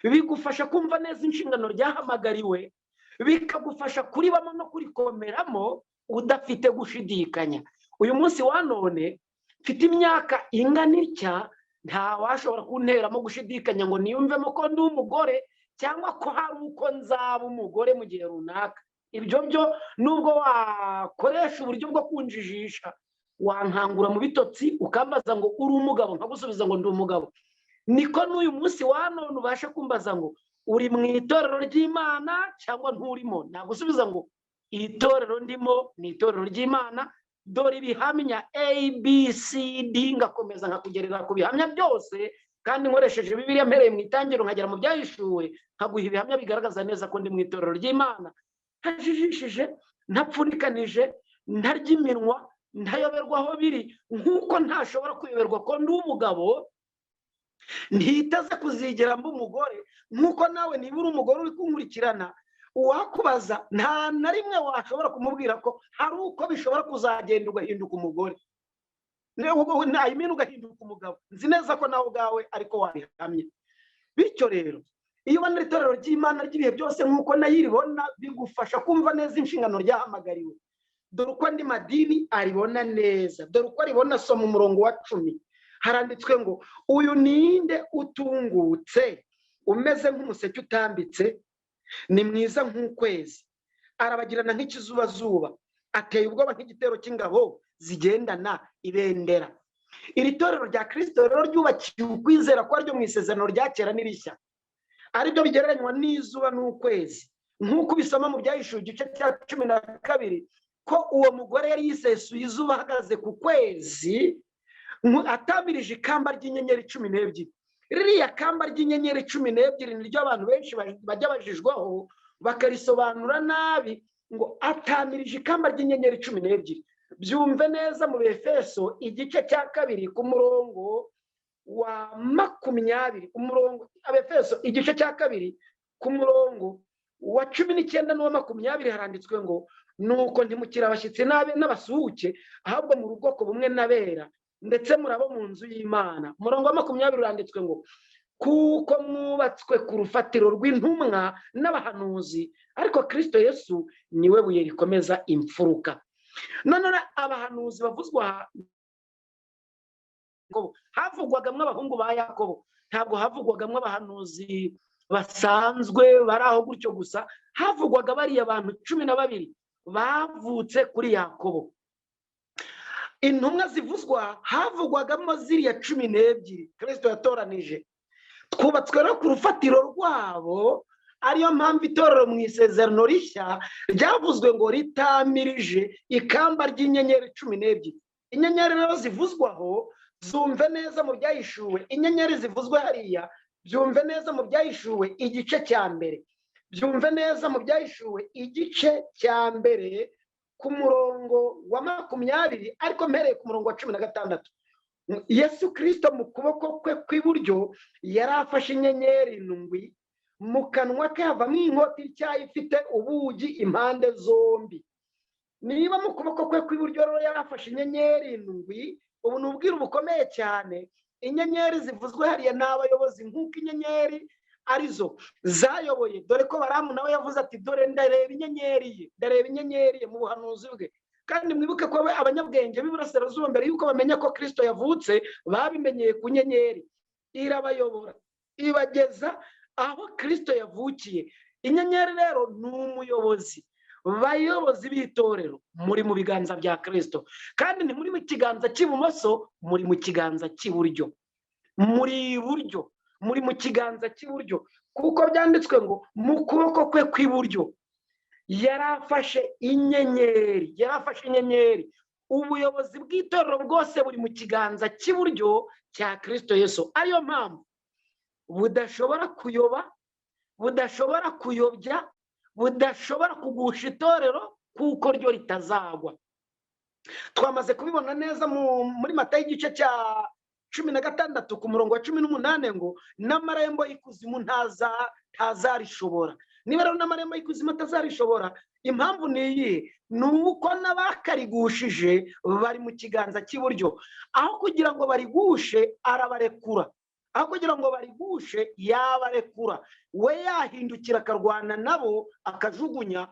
bigufasha kumva neza inshingano ryahamagariwe, bikagufasha kuribamo no kurikomeramo udafite gushidikanya. Uyu munsi wa none mfite imyaka ingana itya, nta washobora kunteramo gushidikanya ngo niyumvemo ko ndi umugore cyangwa ko hari uko nzaba umugore mu gihe runaka. Ibyo byo nubwo wakoresha uburyo bwo kunjijisha, wankangura mu bitotsi ukambaza ngo uri umugabo, nkagusubiza ngo ndi umugabo. Niko n'uyu munsi wa none ubasha kumbaza ngo uri mu itorero ry'Imana cyangwa nturimo, nagusubiza ngo itorero ndimo ni itorero ry'Imana, dore ibihamya A B C D, ngakomeza nkakugerera ku bihamya byose, kandi nkoresheje Bibiliya mpereye mu itangiriro nkagera mu byahishuwe, nkaguha ibihamya bigaragaza neza ko ndi mu itorero ry'Imana. Ntajijishije, ntapfundikanije, ntarya iminwa, ntayoberwa aho biri, nk'uko ntashobora kuyoberwa ko ndi umugabo, ntiteze kuzigera mba umugore, nk'uko nawe niba uri umugore uri kunkurikirana, uwakubaza nta na rimwe washobora kumubwira ko hari uko bishobora kuzagenda ugahinduka umugore, ugahinduka umugabo. Nzi neza ko nawe ubwawe ariko wabihamye. Bityo rero iyo ubona itorero ry'Imana ry'ibihe byose nk'uko nayo iribona, bigufasha kumva neza inshingano ryahamagariwe. Dore uko andi madini aribona neza, dore uko aribona. Soma umurongo wa 10, haranditswe ngo uyu ninde utungutse umeze nk'umuseke utambitse, ni mwiza nk'ukwezi, arabagirana nk'ikizubazuba, Ateye ubwoba nk'igitero cy'ingabo zigendana ibendera. Iri torero rya Kirisito rero ryubakiwe ukwizera kwaryo mu isezerano rya kera n'irishya, aribyo bigereranywa n'izuba n'ukwezi, nk'uko ubisoma mu Byahishuwe igice cya 12, ko uwo mugore yari yisesuye izuba ahagaze ku kwezi, atamirije ikamba ry'inyenyeri 12. Ririya kamba ry'inyenyeri 12 niryo abantu benshi bajya bajijwaho bakarisobanura nabi, ngo atamirije ikamba ry'inyenyeri 12. Byumve neza mu Efeso igice cya 2 ku murongo wa 20, umurongo Abefeso igice cya 2 ku murongo wa 19 n'uwa 20 haranditswe ngo nuko ntimukiri abashyitsi n'abasuhuke, ahubwo mu bwoko bumwe n'abera, ndetse murabo mu nzu y'Imana. Umurongo wa 20 uranditswe ngo kuko mwubatswe ku rufatiro rw'intumwa n'abahanuzi, ariko Kristo Yesu niwe buye rikomeza imfuruka. None abahanuzi bavuzwa havugwagamwo abahungu ba Yakobo, ntabwo havugwagamwo abahanuzi basanzwe bari aho gutyo gusa, havugwaga bariya bantu 12 bavutse kuri Yakobo. Intumwa zivuzwa havugwagamo ziriya 12 Kristo yatoranije. Twubatswe no ku rufatiro rwabo, ariyo mpamvu itorero mu isezerano rishya ryavuzwe ngo ritamirije ikamba ry'inyenyeri 12. Inyenyeri rero zivuzwaho zumve neza mu Byahishuwe, inyenyeri zivuzwe hariya byumve neza mu Byahishuwe igice cya 1, byumve neza mu Byahishuwe igice cya 1 ku murongo wa 20, ariko mpereye ku murongo wa 16. Yesu Kristo mu kuboko kwe kw'iburyo yari afashe inyenyeri 7, mu kanwa ke havamo inkota ityaye ifite ubugi impande zombi. Niba mu kuboko kwe kw'iburyo rero yari afashe inyenyeri 7, ubu ni ubwiru bukomeye cyane. Inyenyeri zivuzwe hariya ni abayobozi, nk'uko inyenyeri arizo zayoboye. Dore ko Baramu nawe yavuze ati dore ndareba inyenyeri ye, ndareba inyenyeri ye mu buhanuzi bwe. Kandi mwibuke ko abanyabwenge b'iburasirazuba mbere yuko bamenya ko Kristo yavutse babimenyeye ku nyenyeri, irabayobora ibageza aho Kristo yavukiye. Inyenyeri rero ni umuyobozi. Bayobozi b'itorero muri mu biganza bya Kristo, kandi ni muri mu kiganza cy'ibumoso, muri mu kiganza cy'iburyo, muri iburyo, muri mu kiganza cy'iburyo, kuko byanditswe ngo mu kuboko kwe kw'iburyo yarafashe inyenyeri, yarafashe inyenyeri. Ubuyobozi bw'itorero bwose buri mu kiganza cy'iburyo cya Kristo Yesu. Ariyo mpamvu budashobora kuyoba, budashobora kuyobya, budashobora kugusha itorero, kuko ryo ritazagwa. Twamaze kubibona neza muri Matayo igice cya 16 ku murongo wa 18 ngo n'amarembo y'ikuzimu ntazarishobora. Niba rero n'amarembo y'ikuzimu atazarishobora, impamvu ni iyihe? Ni uko n'abakarigushije bari mu kiganza cy'iburyo. Aho kugira ngo barigushe arabarekura, aho kugira ngo barigushe yabarekura. We yahindukira akarwana nabo, akajugunya,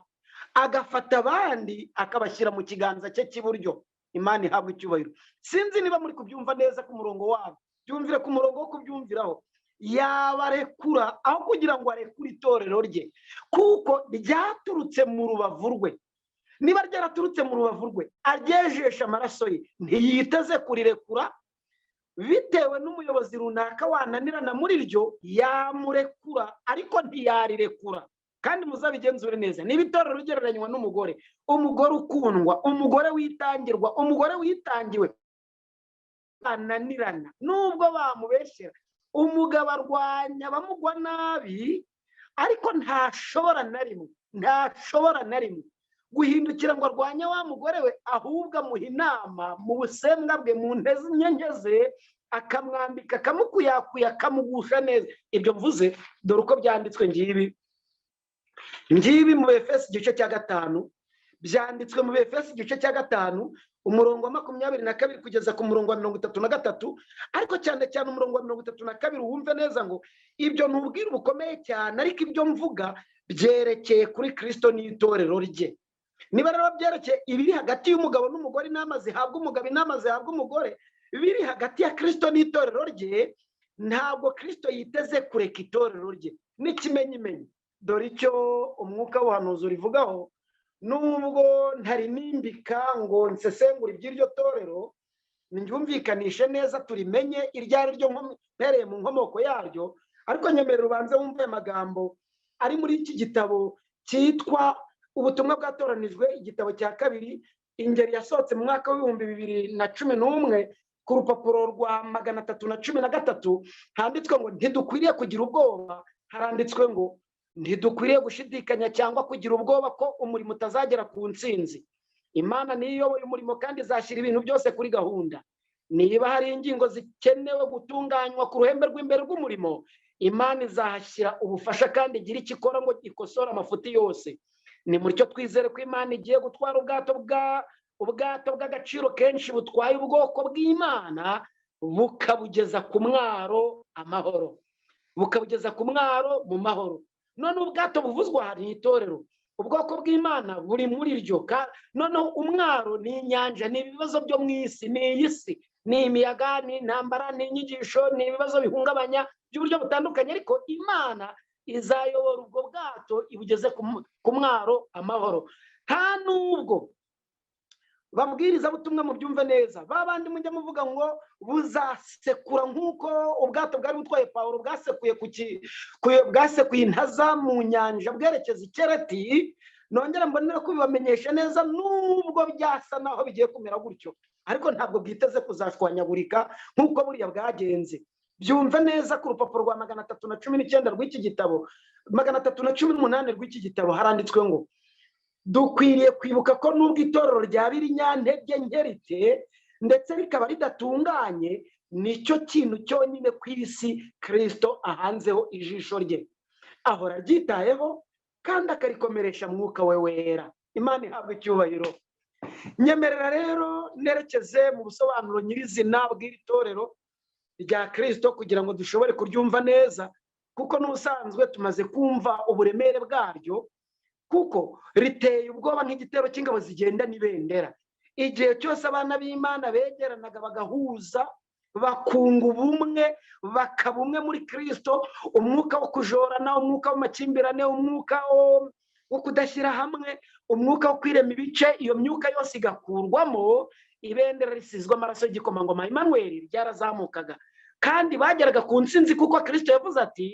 agafata abandi akabashyira mu kiganza cye cy'iburyo. Imana ihabwa icyubahiro. Sinzi niba muri kubyumva neza ku murongo wabo, byumvire ku murongo wo kubyumviraho. Yabarekura aho kugira ngo arekure itorero rye, kuko ryaturutse mu rubavu rwe. Niba ryaraturutse mu rubavu rwe aryejesha amaraso ye, ntiyiteze kurirekura bitewe n'umuyobozi runaka wananirana muri ryo, yamurekura ariko ntiyarirekura. Kandi muzabigenzure neza, niba itorero rigereranywa n'umugore, umugore ukundwa, umugore witangirwa, umugore witangiwe, ananirana nubwo bamubeshyera, umugabo arwanya bamugwa nabi, ariko ntashobora na rimwe, ntashobora na rimwe guhindukira ngo arwanye wa mugore we, ahubwo amuha inama mu busembwa bwe, mu ntege ze, akamwambika, akamukuyakuya, akamugusha neza. Ibyo mvuze dore uko byanditswe ngibi ngibi mu Efeso igice cya 5, byanditswe mu Efeso igice cya 5 umurongo wa 22 kugeza ku murongo wa 33, ariko cyane cyane umurongo wa 32 wumve neza ngo ibyo ntubwira bukomeye cyane, ariko ibyo mvuga byerekeye kuri Kristo n'itorero rye. Niba rero byerekeye ibiri hagati y'umugabo n'umugore, inama zihabwa umugabo, inama zihabwa umugore, biri hagati ya Kristo n'itorero rye, ntabwo Kristo yiteze kureka itorero rye. N'ikimenyimenyi dore icyo umwuka w'ubuhanuzi urivugaho, Nubwo ntari nimbika ngo nsesengure iby'iryo torero, ndyumvikanishe neza turimenye iryo ari ryo mpereye mu nkomoko yaryo, ariko nyemerera ubanze wumve aya magambo ari muri iki gitabo cyitwa Ubutumwa Bwatoranijwe, igitabo cya kabiri, ingeri yasohotse mu mwaka wa 2011, ku rupapuro rwa 313, handitswe ngo: "Ntidukwiriye kugira ubwoba." Haranditswe ngo: "Ntidukwiriye gushidikanya cyangwa kugira ubwoba ko umurimo utazagera ku ntsinzi. Imana niyo iyoboye umurimo kandi izashyira ibintu byose kuri gahunda. Niba hari ingingo zikenewe gutunganywa ku ruhembe rw'imbere rw'umurimo, Imana izahashyira ubufasha kandi igire icyo ikora ngo ikosore amafuti yose. Ni mutyo twizere ko Imana igiye gutwara ubwato bw'agaciro kenshi butwaye ubwoko bw'Imana, bukabugeza ku mwaro amahoro, bukabugeza ku mwaro mu mahoro." None ubwato buvuzwa ni itorero, ubwoko bw'Imana buri muri ryo. Noneho umwaro ni inyanja, ni ibibazo byo mu isi, ni iyi si, ni imiyaga, ni intambara, ni inyigisho, ni ibibazo bihungabanya by'uburyo butandukanye, ariko Imana izayobora ubwo bwato ibugeze ku mwaro amahoro. Nta nubwo babwiriza butumwa, mubyumve neza, ba bandi mujya muvuga ngo buzasekura nk'uko ubwato bwari butwaye Pawulo bwasekuye ku ki- ku- bwasekuye intaza mu nyanja bwerekeza i Kereti. Nongera mbonera kubibamenyesha neza, nubwo byasa naho bigiye kumera gutyo, ariko ntabwo bwiteze kuzashwanyagurika nk'uko buriya bwagenze. Byumve neza, ku rupapuro rwa 319 rw'iki gitabo, 318 rw'iki gitabo, haranditswe ngo: "Dukwiriye kwibuka ko nubwo itorero ryaba irinyantege nke rite ndetse rikaba ridatunganye, nicyo kintu cyonyine ku isi Kirisito ahanzeho ijisho rye. Ahora aryitayeho kandi akarikomeresha Mwuka we Wera." Imana ihabwa icyubahiro. Nyemerera rero nerekeze mu busobanuro nyirizina bw'iri torero rya Kirisito kugira ngo dushobore kuryumva neza, kuko n'ubusanzwe tumaze kumva uburemere bwaryo, kuko riteye ubwoba nk'igitero cy'ingabo zigenda n'ibendera. Igihe cyose abana b'Imana begeranaga, bagahuza, bakunga ubumwe, bakaba umwe muri Kirisito, umwuka wo kujorana, umwuka w'amakimbirane, umwuka wo kudashyira hamwe, umwuka wo kwirema ibice, iyo myuka yose igakurwamo, ibendera risizwe amaraso y'igikomangoma Emmanuel ryarazamukaga kandi bageraga ku ntsinzi, kuko Kirisito yavuze ati: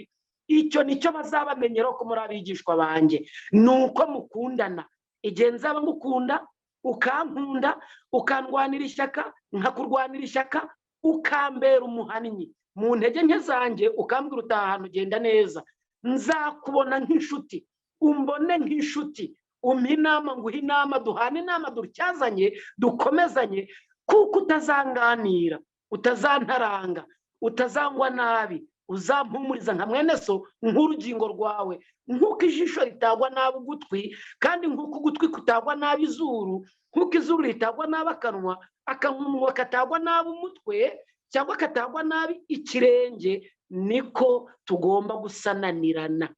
"Icyo nicyo bazabamenyeraho ko muri abigishwa banjye, ni uko mukundana." Igihe nzaba ngukunda, ukankunda, ukandwanira ishyaka nkakurwanira ishyaka, ukambera umuhannyi mu ntege nke zanjye, ukambwira utaha ahantu ugenda neza, nzakubona nk'inshuti, umbone nk'inshuti, umpe inama, nguhe inama, duhane inama, dutyazanye, dukomezanye, kuko utazanganira, utazantaranga, utazangwa nabi, uzampumuriza nka mwene so, nk'urugingo rwawe. Nk'uko ijisho ritagwa nabi ugutwi, kandi nk'uko ugutwi kutagwa nabi izuru, nk'uko izuru ritagwa nabi akanwa, akanwa katagwa nabi umutwe cyangwa katagwa nabi ikirenge, niko tugomba gusananirana,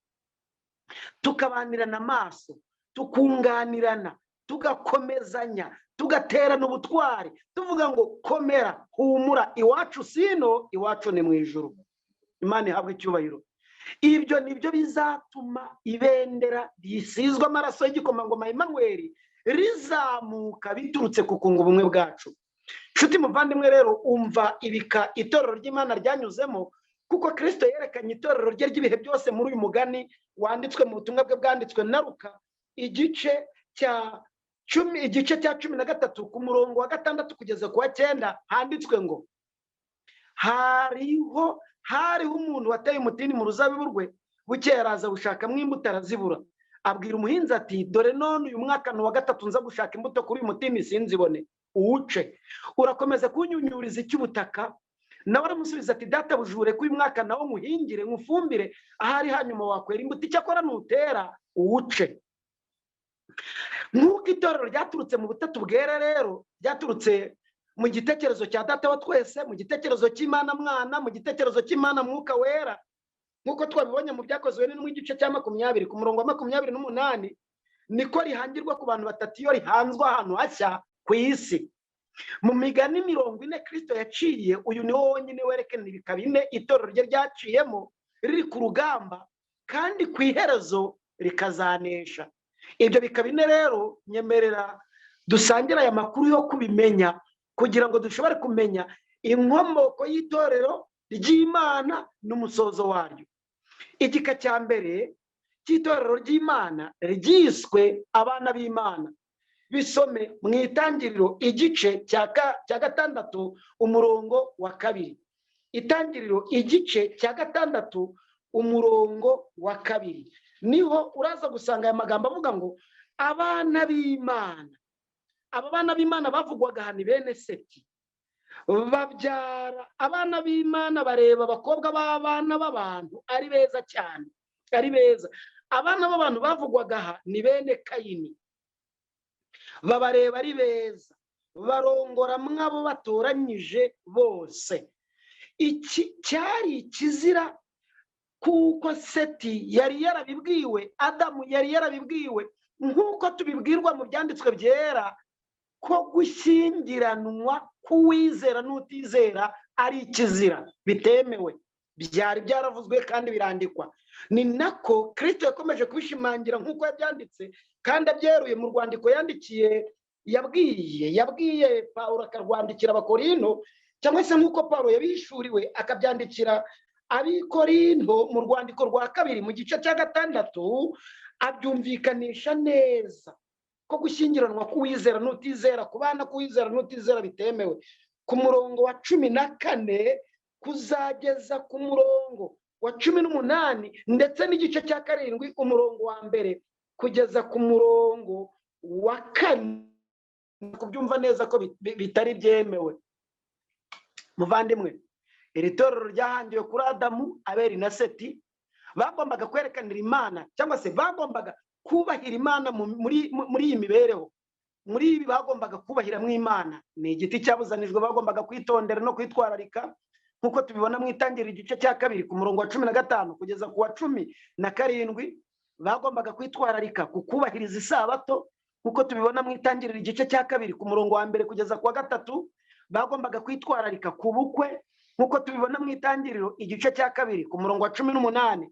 tukabanirana amaso, tukunganirana, tugakomezanya, tugaterana ubutwari, tuvuga ngo: "Komera, humura, iwacu sino, iwacu ni mu ijuru." Imana ihabwa icyubahiro. Ibyo nibyo bizatuma ibendera risizwe amaraso y'igikomangoma Emmanuel rizamuka biturutse ku kunga ubumwe bwacu. Nshuti muvandimwe rero, umva ibika itorero ry'Imana ryanyuzemo, kuko Kirisito yerekanye itorero rye ry'ibihe byose muri uyu mugani wanditswe mu butumwa bwe bwanditswe na Luka, igice cya 10, igice cya 13, ku murongo wa 6 kugeza ku wa 9, handitswe ngo: Hariho umuntu wateye umutini mu ruzabibu rwe. Bukeye araza gushakamo imbuto, arazibura. Abwira umuhinzi ati: 'Dore none uyu mwaka ni uwa gatatu nza gushaka imbuto kuri uyu mutini sinzibone. Uwuce! Urakomeza kunyunyuriza icy'ubutaka?' Nawe aramusubiza ati: 'Databuja, ko uyu mwaka nawo nkuhingire, nkufumbire, ahari hanyuma wakwera imbuto. Icyakora nutera uwuce.'" Nk'uko itorero ryaturutse mu butatu bwera rero, ryaturutse mu gitekerezo cya Data wa twese, mu gitekerezo cy'Imana Mwana, mu gitekerezo cy'Imana Mwuka Wera, nk'uko twabibonye mu Byakozwe n'Intumwa, igice cya 20, ku murongo wa 28, niko rihangirwa ku bantu batatu iyo rihanzwe ahantu hashya ku isi. Mu migani 40 Kirisito yaciye, uyu ni wo wonyine werekana ibika bine itorero rye ryaciyemo riri ku rugamba kandi ku iherezo rikazanesha. Ibyo bika bine rero nyemerera dusangire aya makuru yo kubimenya kugira ngo dushobore kumenya inkomoko y'itorero ry'Imana n'umusozo waryo. Igika cya mbere cy'itorero ry'Imana ryiswe abana b'Imana. Bisome mu Itangiriro igice cya 6 umurongo wa 2. Itangiriro igice cya 6 umurongo wa 2 niho uraza gusanga aya magambo avuga ngo abana b'Imana. Aba bana b'Imana bavugwaga hano bene Seti babyara abana b'Imana, bareba abakobwa b'abana b'abantu ari beza cyane, ari beza. Abana b'abantu bavugwaga aha ni bene Kayini, babareba ari beza, barongora mwabo batoranyije bose. Iki cyari ikizira kuko Seti yari yarabibwiwe, Adamu yari yarabibwiwe, nk'uko tubibwirwa mu byanditswe byera ko gushyingiranwa k'uwizera n'utizera ari ikizira, bitemewe. Byari byaravuzwe kandi birandikwa. Ni nako Kristo yakomeje kubishimangira nk'uko yabyanditse kandi abyeruye mu rwandiko yandikiye, yabwiye Pawulo akarwandikira Abakorinto, cyangwa se nk'uko Pawulo yabihishuriwe akabyandikira Abikorinto mu rwandiko rwa 2 mu gice cya 6, abyumvikanisha neza ko gushyingiranwa k'uwizera n'utizera, kubana k'uwizera n'utizera bitemewe. Ku murongo wa 14 kuzageza ku murongo wa 18 ndetse n'igice cya 7 umurongo wa 1 kugeza ku murongo wa 4, kubyumva neza ko bitari byemewe. Muvandimwe, iri torero ryahangiwe kuri Adamu, Abeli na Seti. Bagombaga kwerekanira Imana, cyangwa se bagombaga kubahira Imana muri iyi mibereho. Muri ibi bagombaga kubahiramo Imana. Ni igiti cyabuzanijwe bagombaga kwitondera no kwitwararika, nk'uko tubibona mu Itangiriro igice cya 2 ku murongo wa 15 kugeza ku wa 17. Bagombaga kwitwararika ku kubahiriza isabato, nk'uko tubibona mu Itangiriro igice cya 2 ku murongo wa 1 kugeza ku wa 3. Bagombaga kwitwararika ku bukwe, nk'uko tubibona mu Itangiriro igice cya 2 ku murongo wa 18,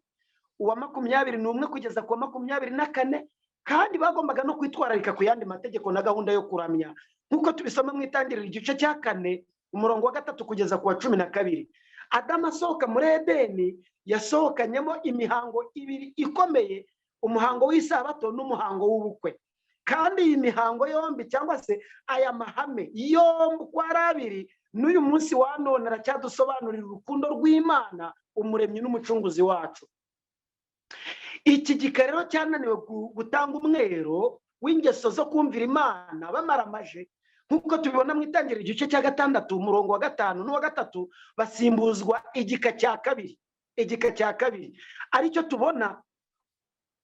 uwa 21 kugeza ku wa 24. Kandi bagombaga no kwitwararika ku yandi mategeko na gahunda yo kuramya, nk'uko tubisoma mu Itangiriro igice cya 4 umurongo wa 3 kugeza ku wa 12. Adamu asohoka muri Edeni yasohokanyemo imihango ibiri ikomeye, umuhango w'isabato n'umuhango w'ubukwe. Kandi iyi mihango yombi, cyangwa se aya mahame yombi uko ari abiri, n'uyu munsi wa none aracyadusobanurira urukundo rw'Imana, umuremyi n'umucunguzi wacu. Iki gika rero cyananiwe gutanga umwero w'ingeso zo kumvira Imana bamaramaje, nk'uko tubibona mu Itangiriro igice cya 6 umurongo wa 5 n'uwa 3, basimbuzwa igika cya 2, igika cya 2 aricyo tubona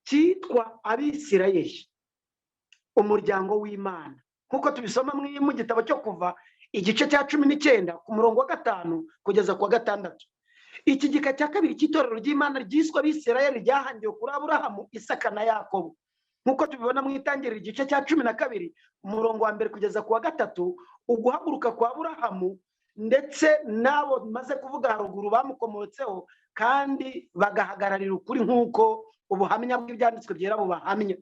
cyitwa Abisirayeli, umuryango w'Imana, nk'uko tubisoma mu gitabo cyo Kuva igice cya 19 ku murongo wa 5 kugeza ku wa 6. Iki gika cya 2 cy'itorero ry'Imana ryiswe Abisirayeli ryahangiwe kuri Aburahamu, Isaka na Yakobo, nk'uko tubibona mu Itangiriro igice cya 12 umurongo wa 1 kugeza ku wa 3. Uguhaguruka kwa Aburahamu ndetse n'abo maze kuvuga haruguru bamukomotseho, kandi bagahagararira ukuri nk'uko ubuhamya bw'ibyanditswe byera bubahamya.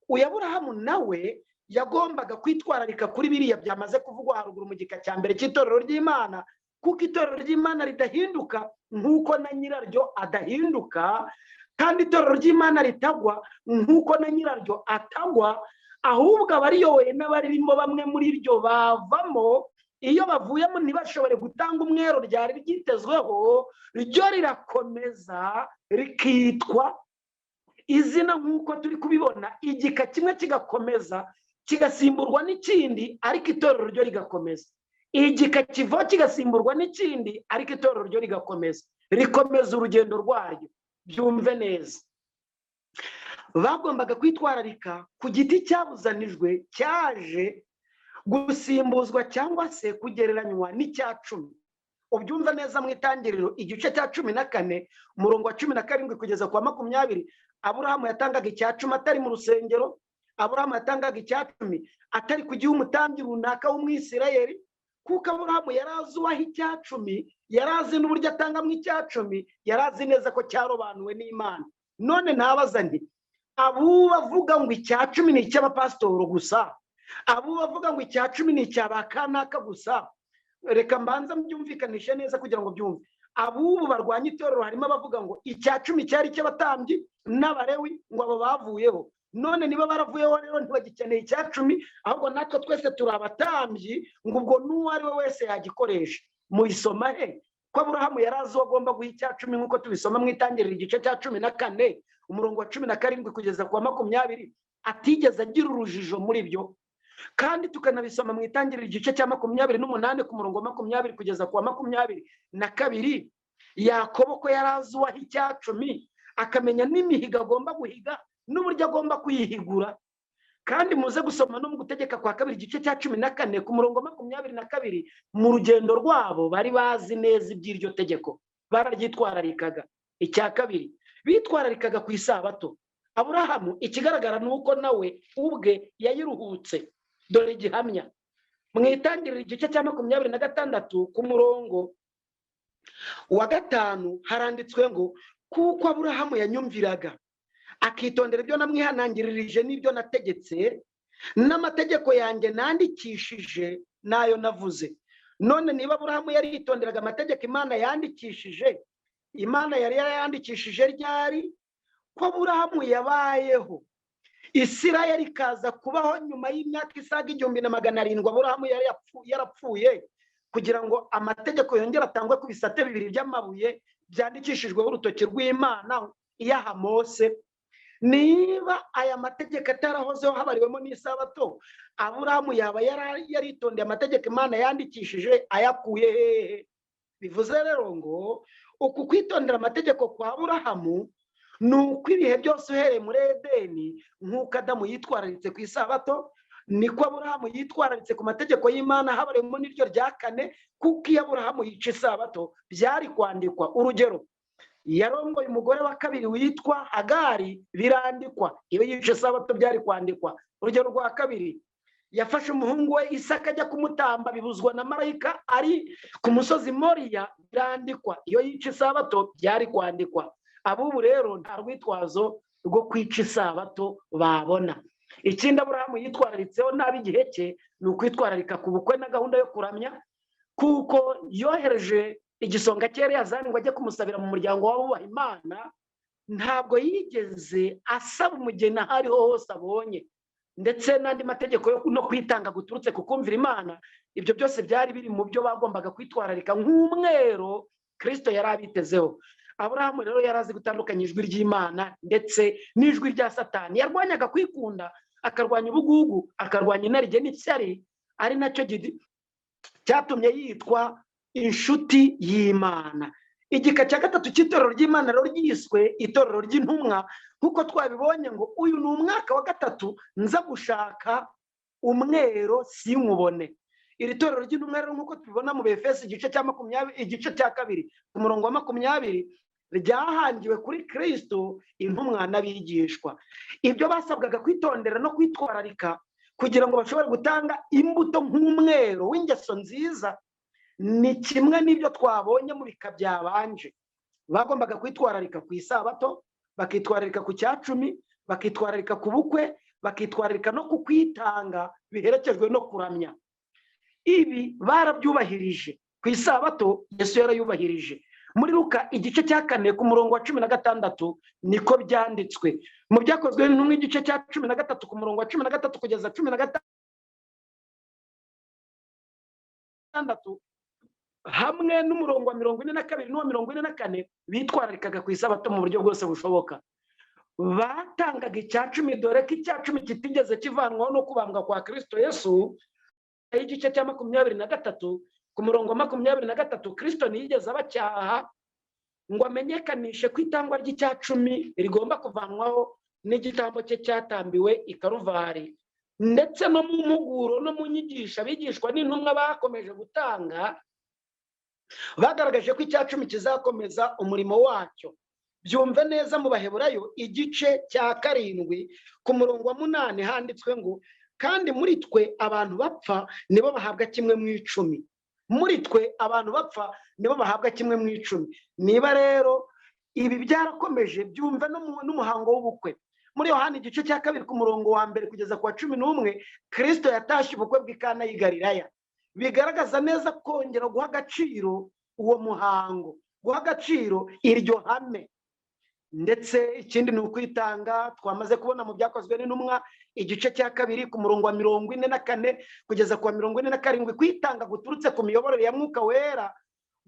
Uyu Aburahamu nawe yagombaga kwitwararika kuri biriya byamaze kuvugwa haruguru mu gika cya 1 cy'itorero ry'Imana, kuko itorero ry'Imana ridahinduka nk'uko na nyiraryo adahinduka, kandi itorero ry'Imana ritagwa nk'uko na nyiraryo atagwa, ahubwo abariyoboye n'abaririmo bamwe muri ryo bavamo. Iyo bavuyemo ntibashobore gutanga umwero ryari ryitezweho, ryo rirakomeza rikitwa izina nk'uko turi kubibona. Igika kimwe kigakomeza kigasimburwa n'ikindi, ariko itorero ryo rigakomeza. Igika kivaho kigasimburwa n'ikindi, ariko itorero ryo rigakomeza, rikomeza urugendo rwaryo. Byumve neza, bagombaga kwitwararika ku giti cyabuzanijwe cyaje gusimbuzwa cyangwa se kugereranywa n'icya 10. Ubyumva neza mu Itangiriro igice cya 14 umurongo wa 17 kugeza ku wa 20. Aburahamu yatangaga icya 10 atari mu rusengero, Aburahamu yatangaga icya 10 atari ku gihe umutambyi runaka w'Umwisirayeli, kuko Aburahamu yari azi uwaha icya 10, yari azi n'uburyo atangamo icya 10, yari azi neza ko cyarobanuwe n'Imana. None ntabaza nti Abo bavuga ngo icya 10 ni icy'abapasitoro gusa, abo bavuga ngo icya 10 ni icya ba kanaka gusa, reka mbanza mbyumvikanishe neza kugira ngo byumve. Abubu barwanya itorero harimo abavuga ngo icya 10 cyari icy'abatambyi n'abarewi, ngo abo bavuyeho, none niba baravuyeho rero ntibagikeneye icya 10, ahubwo natwe twese turi abatambyi, ngo ubwo n'uwo ari we wese yagikoresha. Muyisoma he ko Aburahamu yari azi uwo agomba guha icya 10, nk'uko tubisoma mu Itangiriro igice cya 14 umurongo wa 17 kugeza ku wa 20, atigeze agira urujijo muri byo. Kandi tukanabisoma mu Itangiriro igice cya 28 ku murongo wa 20 kugeza ku wa 22, Yakobo ko yari azi uwaha icya 10, akamenya n'imihigo agomba guhiga n'uburyo agomba kuyihigura. Kandi muze gusoma no mu Gutegeka kwa Kabiri igice cya 14 ku murongo wa 22, mu rugendo rwabo bari bazi neza iby'iryo tegeko, bararyitwararikaga. Icya kabiri, bitwararikaga ku isabato. Aburahamu ikigaragara ni uko nawe ubwe yayiruhutse. Dore igihamya mu Itangiriro igice cya 26 ku murongo wa 5, haranditswe ngo kuko Aburahamu yanyumviraga akitondera ibyo namwihanangiririje n'ibyo nategetse n'amategeko yanjye nandikishije n'ayo navuze. None niba Aburahamu yaritonderaga amategeko Imana yandikishije, Imana yari yarayandikishije ryari? Ko Aburahamu yabayeho, Isirayeli ikaza kubaho nyuma y'imyaka isaga 1700 Aburahamu yari yarapfuye, kugira ngo amategeko yongere atangwe ku bisate bibiri by'amabuye byandikishijweho urutoki rw'Imana iyaha Mose. Niba aya mategeko atarahozeho habariwemo n'isabato, Aburahamu yaba yaritondeye amategeko Imana yandikishije ayakuye hehe? Bivuze rero ngo uku kwitondera amategeko kwa Aburahamu ni uko ibihe byose uhereye muri Edeni, nk'uko Adamu yitwararitse ku isabato, niko Aburahamu yitwararitse ku mategeko y'Imana habariyemo n'iryo rya 4, kuko iyo Aburahamu yica isabato byari kwandikwa. Urugero, yarongoye umugore wa kabiri witwa Hagari, birandikwa. Iyo yica isabato byari kwandikwa. Urugero rwa kabiri, yafashe umuhungu we Isaka ajya kumutamba, bibuzwa na marayika ari ku musozi Moriya, birandikwa. Iyo yica isabato byari kwandikwa. Abubu rero nta rwitwazo rwo kwica isabato babona. Ikindi Aburahamu yitwararitseho nabi igihe cye ni ukwitwararika ku bukwe na gahunda yo kuramya, kuko yohereje igisonga cye Eleyazari ngo ajye kumusabira mu muryango w'abubaha Imana. Ntabwo yigeze asaba umugeni aho ariho hose abonye, ndetse n'andi mategeko yo no kwitanga guturutse ku kumvira Imana. Ibyo byose byari biri mu byo bagombaga kwitwararika nk'umwero Kristo yari abitezeho. Aburahamu rero yari azi gutandukanya ijwi ry'Imana ndetse n'ijwi rya Satani. Yarwanyaga kwikunda, akarwanya ubugugu, akarwanya inarijye n'ishyari, ari nacyo cyatumye yitwa inshuti y'Imana. Igika cya 3 cy'itorero ry'Imana rero ryiswe itorero ry'intumwa, nk'uko twabibonye ngo uyu ni umwaka wa 3 nza gushaka umwero sinkubone. Iri torero ry'intumwa rero nk'uko tubibona mu Befeso igice cya 20, igice cya 2 ku murongo wa 20, ryahangiwe kuri Kristo intumwa n'abigishwa. Ibyo basabwaga kwitondera no kwitwararika kugira ngo bashobore gutanga imbuto nk'umwero w'ingeso nziza ni kimwe n'ibyo twabonye mu bika byabanje. Bagombaga kwitwararika ku isabato, bakitwararika ku cya 10, bakitwararika ku bukwe, bakitwararika no ku kwitanga biherekejwe no kuramya. Ibi barabyubahirije. Ku isabato Yesu yarayubahirije. Muri Luka igice cya 4 ku murongo wa 16 niko byanditswe. Mu Byakozwe n'Intumwa igice cya 13 ku murongo wa 13 kugeza 16 hamwe n'umurongo wa 42 n'uwa 44, bitwararikaga ku isabato mu buryo bwose bushoboka. Batangaga icya 10, dore ko icya 10 kitigeze kivanwaho no kubambwa kwa Kristo Yesu. Igice cya 23 ku murongo wa 23, Kristo ntiyigeze abacyaha ngo amenyekanishe ko itangwa ry'icya 10 rigomba kuvanwaho n'igitambo cye cyatambiwe i Karuvari. Ndetse no mu mpuguro no mu nyigisho abigishwa n'intumwa bakomeje gutanga, bagaragaje ko icya 10 kizakomeza umurimo wacyo. Byumve neza mu Baheburayo igice cya 7 ku murongo wa 8 handitswe ngo kandi muri twe abantu bapfa nibo bahabwa kimwe mu 10. Muri twe abantu bapfa nibo bahabwa kimwe mu 10. Niba rero ibi byarakomeje, byumve n'umuhango w'ubukwe. Muri Yohani igice cya 2 ku murongo wa 1 kugeza ku wa 11, Kristo yatashye ubukwe bw'i Kana y'i Galilaya, bigaragaza neza kongera guha agaciro uwo muhango, guha agaciro iryo hame. Ndetse ikindi ni ukwitanga twamaze kubona mu Byakozwe n'Intumwa igice cya 2 ku murongo wa 44 kugeza ku wa 47, kwitanga guturutse ku miyoborere ya Mwuka Wera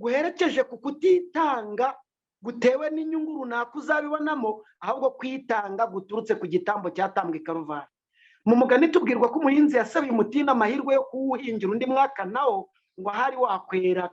guherekeje ku kutitanga gutewe n'inyungu runaka uzabibonamo, ahubwo kwitanga guturutse ku gitambo cyatambwe i Karuvari. Mu mugani tubwirwa ko umuhinzi yasabiye umutini amahirwe yo kuwuhingira undi mwaka nawo ngo ahari wakwera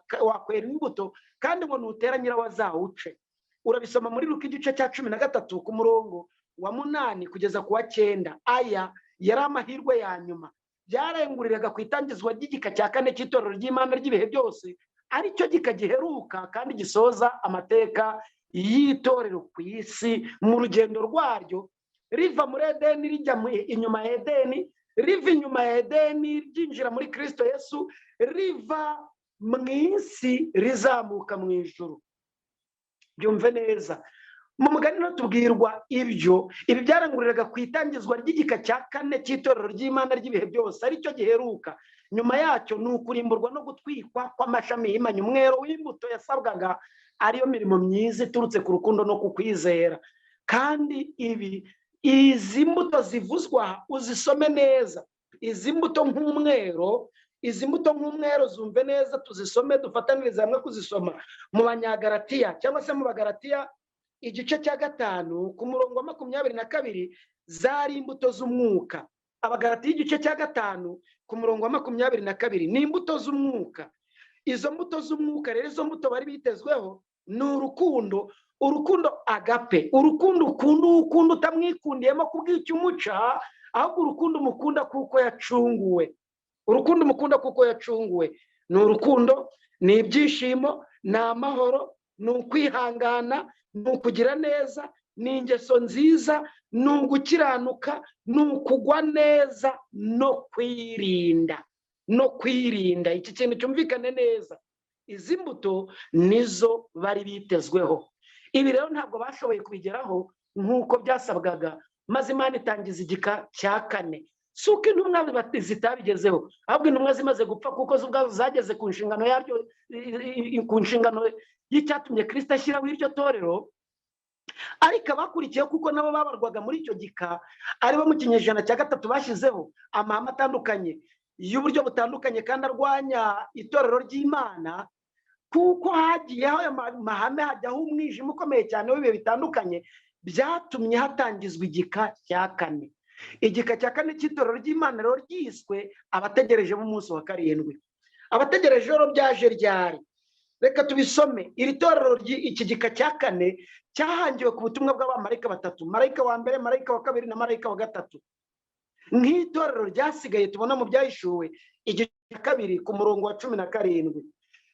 imbuto, kandi ngo nutera nyirawo azawuce. Urabisoma muri Luka igice cya 13 ku murongo wa 8 kugeza ku wa 9. Aya yari amahirwe ya nyuma, byarenguriraga ku itangizwa ry'igika cya 4 cy'itorero ry'Imana ry'ibihe byose, aricyo gika giheruka kandi gisoza amateka y'itorero ku isi mu rugendo rwaryo, riva muri Edeni rijya inyuma ya Edeni, riva inyuma ya Edeni ryinjira muri Kristo Yesu, riva mu isi rizamuka mu ijuru. Byumve neza, mu mugani no tubwirwa ibyo. Ibi byaranguriraga ku itangizwa ry'igika cya 4 cy'itorero ry'Imana ry'ibihe byose, aricyo giheruka. Nyuma yacyo ni ukurimburwa no gutwikwa kw'amashami yimanye umwero w'imbuto yasabwaga, ariyo mirimo myiza iturutse ku rukundo no ku kwizera. Kandi ibi, izi mbuto zivuzwa uzisome neza, izi mbuto nk'umwero, izi mbuto nk'umwero zumve neza, tuzisome dufatanirize hamwe kuzisoma mu Banyagalatiya cyangwa se mu Bagalatiya igice cya 5 ku murongo wa 22, zari imbuto z'umwuka. Abagalatiya igice cya 5 ku murongo wa 22 ni imbuto z'umwuka. Izo mbuto z'umwuka rero, izo mbuto bari bitezweho ni urukundo, urukundo agape, urukundo ukunda ukunda utamwikundiyemo kubw'icyo umuca, ahubwo urukundo umukunda kuko yacunguwe. Urukundo umukunda kuko yacunguwe ni urukundo, ni ibyishimo, ni amahoro, ni ukwihangana, ni ukugira neza, ni ingeso nziza, ni ugukiranuka, ni ukugwa neza no kwirinda, no kwirinda. Iki kintu cyumvikane neza, izi mbuto nizo bari bitezweho. Ibi rero ntabwo bashoboye kubigeraho nk'uko byasabwaga, maze Imana itangiza igika cya 4. Si uko intumwa zitabigezeho, ahubwo intumwa zimaze gupfa kuko zo ubwazo zageze ku nshingano yaryo, ku nshingano y'icyatumye Kristo ashyiraho iryo torero. Ariko abakurikiyeho, kuko nabo babarwaga muri icyo gika, aribo mu kinyejana cya 3 bashyizeho amahame atandukanye y'uburyo butandukanye kandi arwanya itorero ry'Imana, kuko hagiyeho ayo mahame hajyaho umwijima ukomeye cyane w'ibihe bitandukanye, byatumye hatangizwa igika cya 4. Igika cya 4 cy'itorero ry'Imana rero ryiswe abategereje b'umunsi wa 7. Abategereje rero byaje ryari? Reka tubisome. Iri torero iki gika cya 4 cyahangiwe ku butumwa bw'abamarayika batatu, marayika wa mbere, marayika wa kabiri na marayika wa gatatu. Nk'itorero ryasigaye tubona mu Byahishuwe igice cya 2 ku murongo wa 17.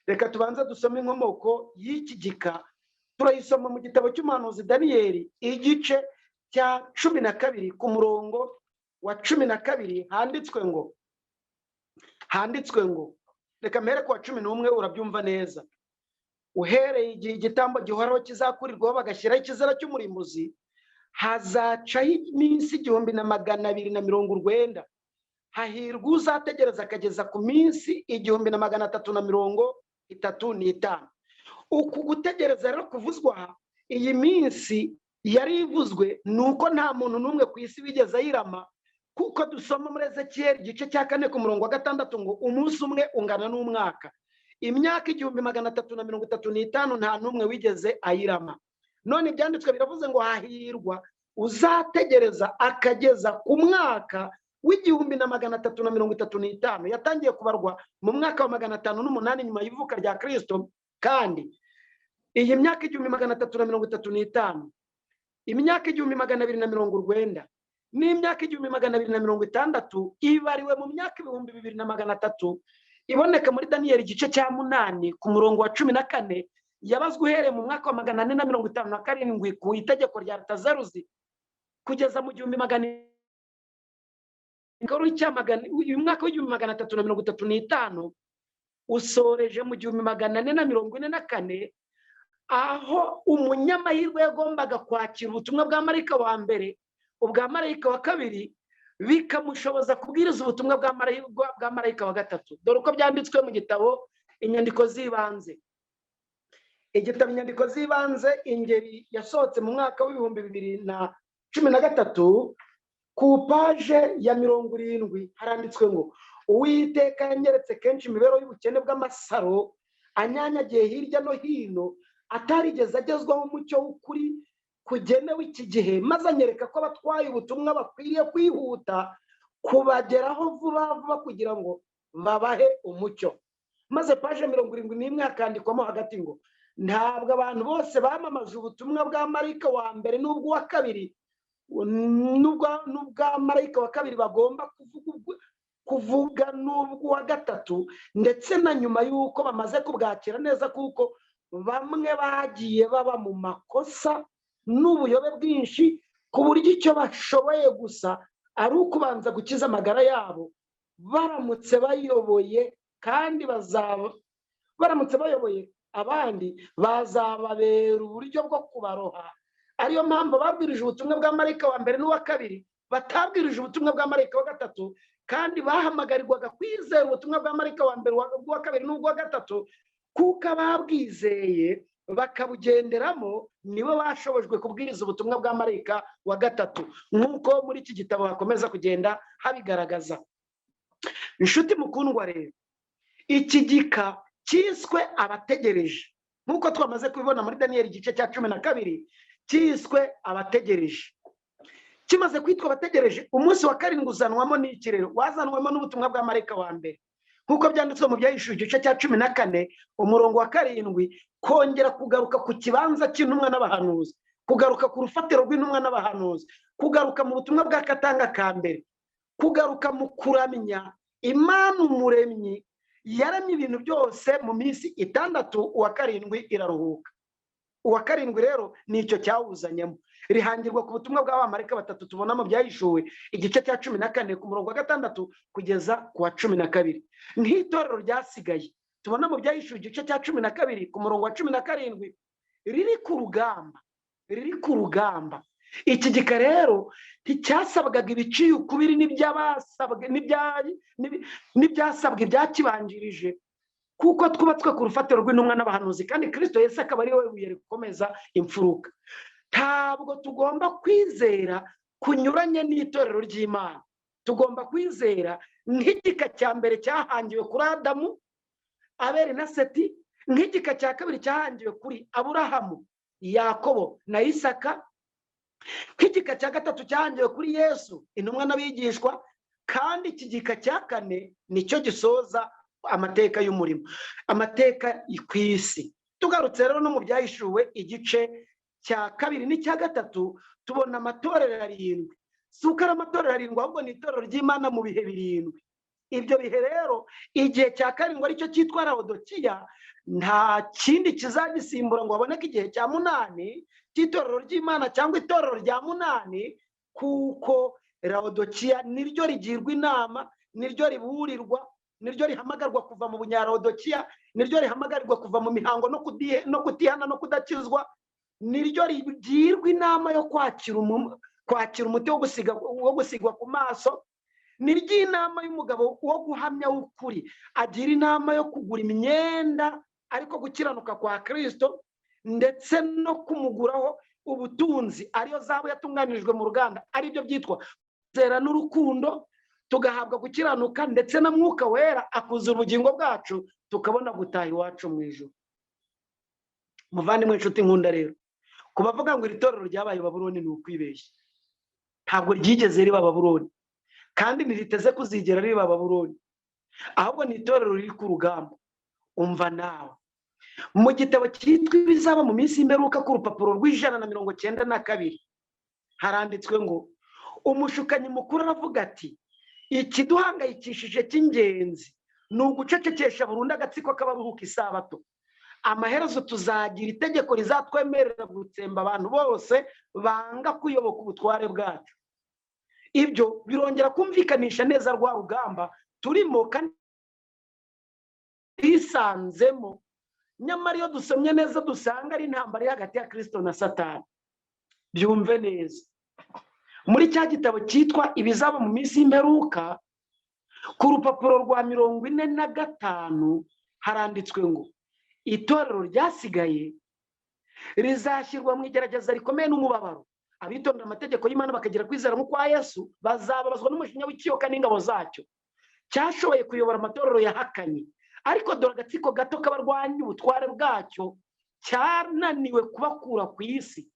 Reka tubanze dusome inkomoko y'iki gika, turayisoma mu gitabo cy'umuhanuzi Daniyeli igice cya 12 ku murongo wa 12, handitswe ngo, reka mpere ku wa 11 urabyumva neza. Uhereye igihe igitambo gihoraho kizakurirwaho bagashyiraho ikizira cy'umurimbuzi, hazacaho iminsi 1290. Hahirwa uzategereza akageza ku minsi 1335. Uku gutegereza rero kuvuzwa, iyi minsi yari ivuzwe ni uko nta muntu n'umwe ku isi wigeze ayirama, kuko dusoma muri Ezekiyeli igice cya 4 ku murongo wa 6 ngo umunsi umwe ungana n'umwaka. Imyaka 1335 nta n'umwe wigeze ayirama. None ibyanditswe biravuze ngo hahirwa uzategereza akageza ku mwaka w'1335, yatangiye kubarwa mu mwaka wa 508 nyuma y'ivuka rya Kristo. Kandi iyi myaka 1335, imyaka 1290 n'imyaka 1260 ibariwe mu myaka 2300 iboneka muri Daniyeli igice cya 8 ku murongo wa 14, yabazwe uhereye mu mwaka wa 457 ku itegeko rya Artazeruzi kugeza mu 1335, usoreje mu 1444, aho umunyamahirwe yagombaga kwakira ubutumwa bwa marayika wa mbere Ubwa marayika wa kabiri bikamushoboza kubwiriza ubutumwa bwa marayika wa gatatu. Dore uko byanditswe mu gitabo Inyandiko z'Ibanze. Igitabo Inyandiko z'Ibanze, ingeri yasohotse mu mwaka wa 2013, ku paje ya 70 haranditswe ngo: "Uwiteka yanyeretse kenshi imibereho y'ubukene bw'amasaro anyanyagiye hirya no hino, atarigeze agezwaho umucyo w'ukuri kugenewe iki gihe, maze anyereka ko abatwaye ubutumwa bakwiriye kwihuta kubageraho vuba vuba kugira ngo babahe umucyo." Maze paje 71 hakandikwamo hagati ngo: "Ntabwo abantu bose bamamaje ubutumwa bwa marayika wa mbere n'ubw'uwa kabiri n'ubwa marayika wa kabiri bagomba kuvuga n'ubw'uwa gatatu, ndetse na nyuma y'uko bamaze kubwakira neza, kuko bamwe bagiye baba mu makosa n'ubuyobe bwinshi, ku buryo icyo bashoboye gusa ari ukubanza gukiza amagara yabo. Baramutse bayoboye kandi bazaba baramutse bayoboye abandi, bazababera uburyo bwo kubaroha. Ariyo mpamvu babwirije ubutumwa bwa marayika wa mbere n'uwa kabiri batabwirije ubutumwa bwa marayika wa gatatu, kandi bahamagarirwaga kwizera ubutumwa bwa marayika wa mbere, ubw'uwa kabiri n'ubw'uwa gatatu, kuko ababwizeye bakabugenderamo nibo bashobojwe kubwiriza ubutumwa bwa marayika wa gatatu," nk'uko muri iki gitabo hakomeza kugenda habigaragaza. Inshuti mukundwa rero, iki gika cyiswe abategereje, nk'uko twamaze kubibona muri Daniyeli igice cya 12, cyiswe abategereje. Kimaze kwitwa abategereje, umunsi wa karindwi uzanwamo n'iki rero? Wazanwamo n'ubutumwa bwa marayika wa mbere, nk'uko byanditswe mu Byahishuwe igice cya 14 umurongo wa 7: kongera kugaruka ku kibanza cy'intumwa n'abahanuzi, kugaruka ku rufatiro rw'intumwa n'abahanuzi, kugaruka mu butumwa bwa katanga ka mbere, kugaruka mu kuramya Imana Umuremyi yaremye ibintu byose mu minsi 6, uwa karindwi iraruhuka. Uwa karindwi rero ni icyo cyawuzanyemo. Rihangirwa ku butumwa bw'abamarayika batatu tubona mu Byahishuwe igice cya 14 ku murongo wa 6 kugeza ku wa 12. Nk'itorero ryasigaye tubona mu Byahishuwe igice cya 12 ku murongo wa 17, riri ku rugamba, riri ku rugamba. Iki gika rero nticyasabwaga ibiciye ukubiri n'ibyasabwa ibyakibanjirije, kuko twubatswe ku rufatiro rw'intumwa n'abahanuzi, kandi Kirisito Yesu akaba ari we buye rikomeza imfuruka. Ntabwo tugomba kwizera kunyuranye n'itorero ry'Imana. Tugomba kwizera nk'igika cya mbere cyahangiwe kuri Adamu, Abeli na Seti, nk'igika cya kabiri cyahangiwe kuri Aburahamu, Yakobo na Isaka, nk'igika cya gatatu cyahangiwe kuri Yesu, intumwa n'abigishwa, kandi iki gika cya kane nicyo gisoza amateka y'umurimo, amateka ku isi. Tugarutse rero no mu Byahishuwe igice cya kabiri n'icya gatatu, tubona amatorero arindwi. Si uko ari amatorero arindwi, ahubwo ni itorero ry'Imana mu bihe birindwi. Ibyo bihe rero, igihe cya karindwi aricyo cyitwa Lawodokiya, nta kindi kizagisimbura ngo haboneke igihe cya munani cy'itorero ry'Imana cyangwa itorero rya munani, kuko Lawodokiya niryo rigirwa inama, niryo riburirwa, niryo rihamagarwa kuva mu bunyarawodokiya, niryo rihamagarirwa kuva mu mihango no kutihana no kudakizwa, niryo rigirwa inama yo kwakira umuti wo gusigwa ku maso, niryo inama y'umugabo wo guhamya w'ukuri agira inama yo kugura imyenda ariko gukiranuka kwa Kirisito, ndetse no kumuguraho ubutunzi ariyo zahabu yatunganirijwe mu ruganda, aribyo byitwa kwizera n'urukundo, tugahabwa gukiranuka ndetse na Mwuka Wera akuzura ubugingo bwacu, tukabona gutaha iwacu mu ijuru. Muvandimwe, inshuti nkunda rero, ku bavuga ngo iri torero ryabaye Babuloni ni ukwibeshya. Ntabwo ryigeze riba Babuloni, kandi ntiriteze kuzigera riba Babuloni, ahubwo ni itorero riri ku rugamba. Umva nawe, mu gitabo cyitwa Ibizaba mu minsi y'imperuka, ku rupapuro rwa 192, haranditswe ngo: "Umushukanyi mukuru aravuga ati: 'Ikiduhangayikishije cy'ingenzi ni ugucecekesha burundu agatsiko k'abaruhuka isabato. Amaherezo tuzagira itegeko rizatwemerera gutsemba abantu bose banga kuyoboka ubutware bwacu.'" Ibyo birongera kumvikanisha neza rwa rugamba turimo kandi twisanzemo. Nyamara iyo dusomye neza dusanga ari intambara iri hagati ya Kirisito na Satani. Byumve neza. Muri cya gitabo cyitwa Ibizaba mu minsi y'imperuka, ku rupapuro rwa 45 haranditswe ngo itorero ryasigaye rizashyirwa mu igerageza rikomeye n'umubabaro. Abitondera amategeko y'Imana bakagira kwizera nk'ukwa Yesu bazababazwa n'umujinya w'ikiyoka n'ingabo zacyo. Cyashoboye kuyobora amatorero yahakanye, ariko dore agatsiko gato k'abarwanya ubutware bwacyo cyananiwe kubakura ku isi.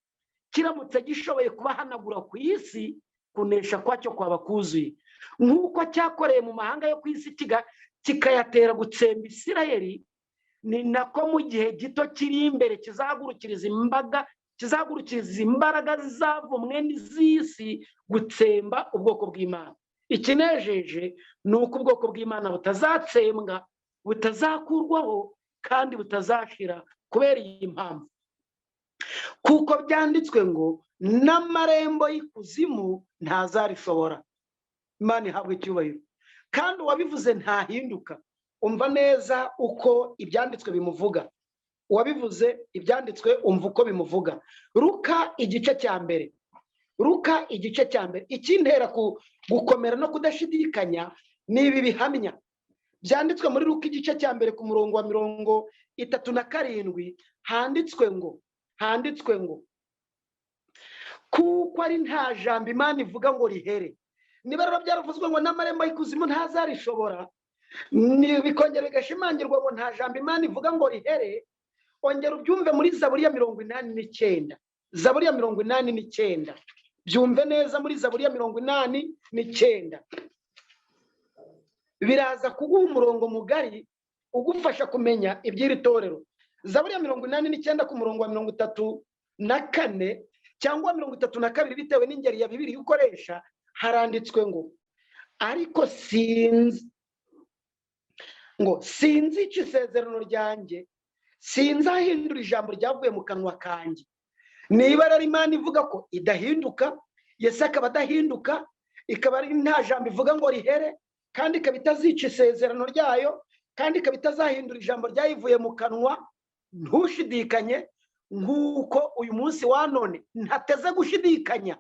Kiramutse gishoboye kubahanagura ku isi, kunesha kwacyo kwaba kuzuye. Nk'uko cyakoreye mu mahanga yo ku isi kikayatera gutsemba Isirayeli, ni nako mu gihe gito kiri imbere kizahagurukiriza imbaga, kizahagurukiriza imbaraga zavumwe n'iz'isi gutsemba ubwoko bw'Imana. Ikinejeje ni uko ubwoko bw'Imana butazatsembwa, butazakurwaho kandi butazashira kubera iyi mpamvu, kuko byanditswe ngo n'amarembo y'ikuzimu ntazarishobora. Imana ihabwa icyubahiro. Kandi uwabivuze ntahinduka. Umva neza uko ibyanditswe bimuvuga. Uwabivuze ibyanditswe umva uko bimuvuga. Luka igice cya 1. Luka igice cya 1. Ikintera gukomera no kudashidikanya ni ibi bihamya byanditswe muri Luka igice cya 1 ku murongo wa 37, handitswe ngo kuko ari nta jambo Imana ivuga ngo rihere. Niba rero byaravuzwe ngo n'amarembo y'ikuzimu ntazarishobora, bikongera bigashimangirwa ngo nta jambo Imana ivuga ngo rihere, ongera ubyumve muri Zaburi ya 89. Zaburi ya 89. Byumve neza muri Zaburi ya 89. Biraza kuguha umurongo mugari ugufasha kumenya iby'iri torero. Zaburi ya 89 ku murongo wa 34 cyangwa 32 bitewe n'ingeri ya Bibiliya ukoresha, haranditswe ngo ariko sinzi ngo sinzica isezerano ryanjye, sinzahindura ijambo ryavuye mu kanwa kanjye. Niba rero Imana ivuga ko idahinduka, Yesu akaba adahinduka, ikaba ari nta jambo ivuga ngo rihere, kandi ikaba itazica isezerano ryayo, kandi ikaba itazahindura ijambo ryayivuye mu kanwa, ntushidikanye. Nk'uko uyu munsi wa none ntateze gushidikanya,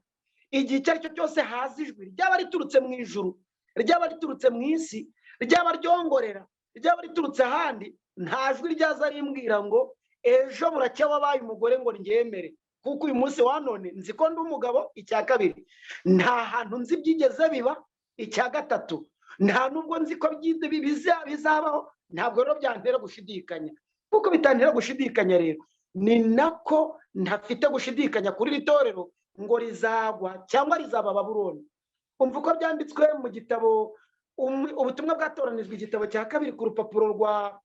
igihe icyo ari cyo cyose haza ijwi ryaba riturutse mu ijuru, ryaba riturutse mu isi, ryaba ryongorera, ryaba riturutse ahandi, nta jwi ryaza rimbwira ngo ejo buracya wabaye umugore ngo ryemere. Kuko uyu munsi wa none nzi ko ndi umugabo. Icya kabiri, nta hantu nzi byigeze biba. Icya gatatu, nta nubwo nzi ko bizabaho. Ntabwo rero byantera gushidikanya. Kuko bitantera gushidikanya rero, ni nako ntafite gushidikanya kuri iri torero ngo rizagwa cyangwa rizaba Babuloni. Umva uko byanditswe mu gitabo Ubutumwa bwatoranijwe, igitabo cya 2 ku rupapuro rwa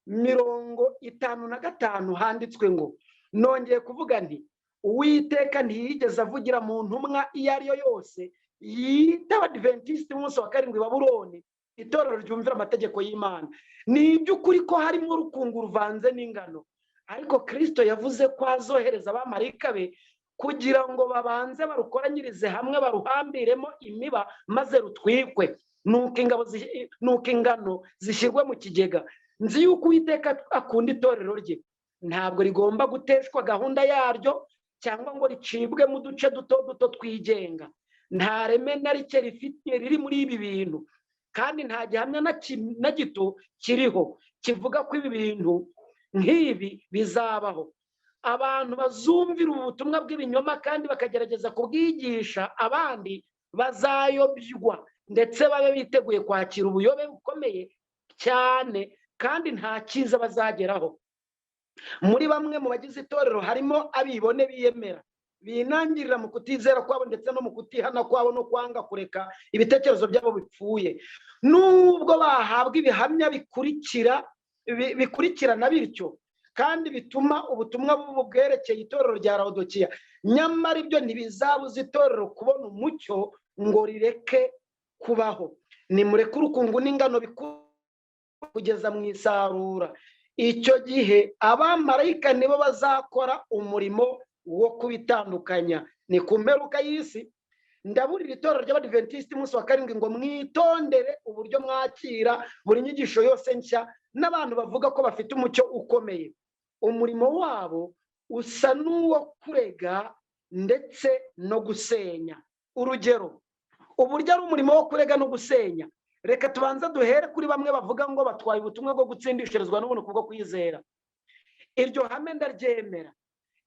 55, handitswe ngo nongeye kuvuga nti Uwiteka ntiyigeze avugira mu ntumwa iyo ari yo yose yita Abadiventisti b'umunsi wa 7 Babuloni, itorero ryumvira amategeko y'Imana. Ni iby'ukuri ko harimo urukungu ruvanze n'ingano, ariko Kristo yavuze ko azohereza abamarayika be kugira ngo babanze barukoranyirize hamwe, baruhambiremo imiba maze rutwikwe, nuko ingano zishyirwe mu kigega. Nzi yuko Uwiteka akunda itorero rye, ntabwo rigomba guteshwa gahunda yaryo cyangwa ngo ricibwe mu duce duto duto twigenga. Nta reme na rike rifite riri muri ibi bintu, kandi nta gihamya na gito kiriho kivuga ko ibi bintu nk'ibi bizabaho. Abantu bazumvira ubu butumwa bw'ibinyoma kandi bakagerageza kubwigisha abandi bazayobywa, ndetse babe biteguye kwakira ubuyobe bukomeye cyane, kandi nta cyiza bazageraho. Muri bamwe mu bagize itorero harimo abibone biyemera, binangirira mu kutizera kwabo ndetse no mu kutihana kwabo no kwanga kureka ibitekerezo byabo bipfuye. Nubwo bahabwa ibihamya bikurikirana bityo kandi bituma ubutumwa bubu bwerekeye itorero rya Laodikiya, nyamara ibyo ntibizabuza itorero kubona umucyo ngo rireke kubaho. Nimureke urukungu n'ingano kugeza mu isarura. Icyo gihe abamarayika nibo bazakora umurimo wo kubitandukanya. Ni ku mperuka y'isi. Ndaburira itorero ry'Abadiventisti umunsi wa 7 ngo mwitondere uburyo mwakira buri nyigisho yose nshya n'abantu bavuga ko bafite umucyo ukomeye. Umurimo wabo usa n'uwo kurega ndetse no gusenya. Urugero, uburyo ari umurimo wo kurega no gusenya. Reka tubanze duhere kuri bamwe bavuga ngo batwaye ubutumwa bwo gutsindishirizwa n'ubuntu kubwo kwizera. Iryo hame ndaryemera,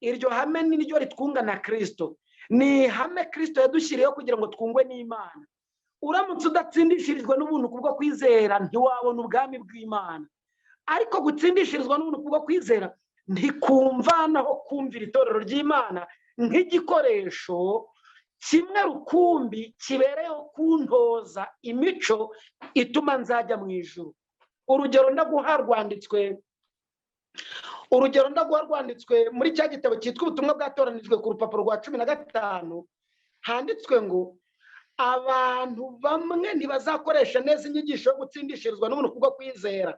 iryo hame ni ryo ritwunga na Kristo, ni ihame Kristo yadushyiriyeho kugira ngo twungwe n'Imana. Uramutse udatsindishirijwe n'ubuntu kubwo kwizera ntiwabona ubwami bw'Imana. Ariko gutsindishirizwa n'ubuntu kubwo kwizera ntikumvanaho kumvira itorero ry'Imana nk'igikoresho kimwe rukumbi kibereyeho kuntoza imico ituma nzajya mu ijuru. Urugero ndaguha rwanditswe, urugero ndaguha rwanditswe muri cya gitabo cyitwa Ubutumwa bwatoranijwe ku rupapuro rwa 15, handitswe ngo abantu bamwe ntibazakoresha neza inyigisho yo gutsindishirizwa n'ubuntu kubwo kwizera,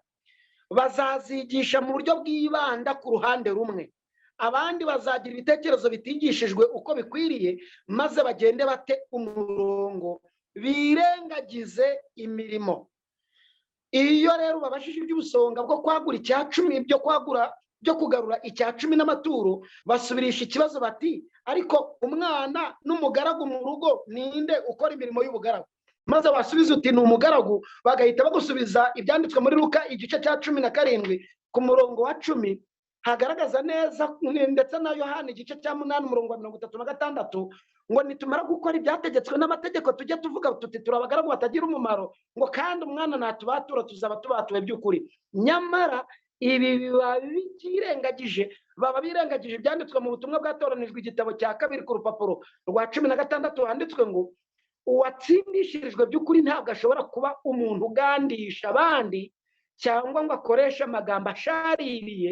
bazazigisha mu buryo bwibanda ku ruhande rumwe, abandi bazagira ibitekerezo bitigishijwe uko bikwiriye, maze bagende bate umurongo birengagize imirimo. Iyo rero babashije iby'ubusonga bwo kwagura icya cumi, byo kwagura, byo kugarura icya cumi n'amaturo, basubirisha ikibazo bati ariko umwana n'umugaragu mu rugo ninde ukora imirimo y'ubugaragu? Maze wasubiza uti ni umugaragu, bagahita bagusubiza ibyanditswe muri Luka igice cya 17 ku murongo wa 10, hagaragaza neza, ndetse na Yohana igice cya 8 umurongo wa 36, ngo nitumara gukora ibyategetswe n'amategeko tujye tuvuga tuti turi abagaragu batagira umumaro, ngo kandi umwana natubatura tuzaba tubatuwe by'ukuri. Nyamara ibi biba byirengagije, baba birengagije ibyanditswe mu butumwa bwatoranijwe igitabo cya 2 ku rupapuro rwa 16, handitswe ngo uwatsindishirijwe by'ukuri ntabwo ashobora kuba umuntu ugandisha abandi cyangwa ngo akoreshe amagambo ashaririye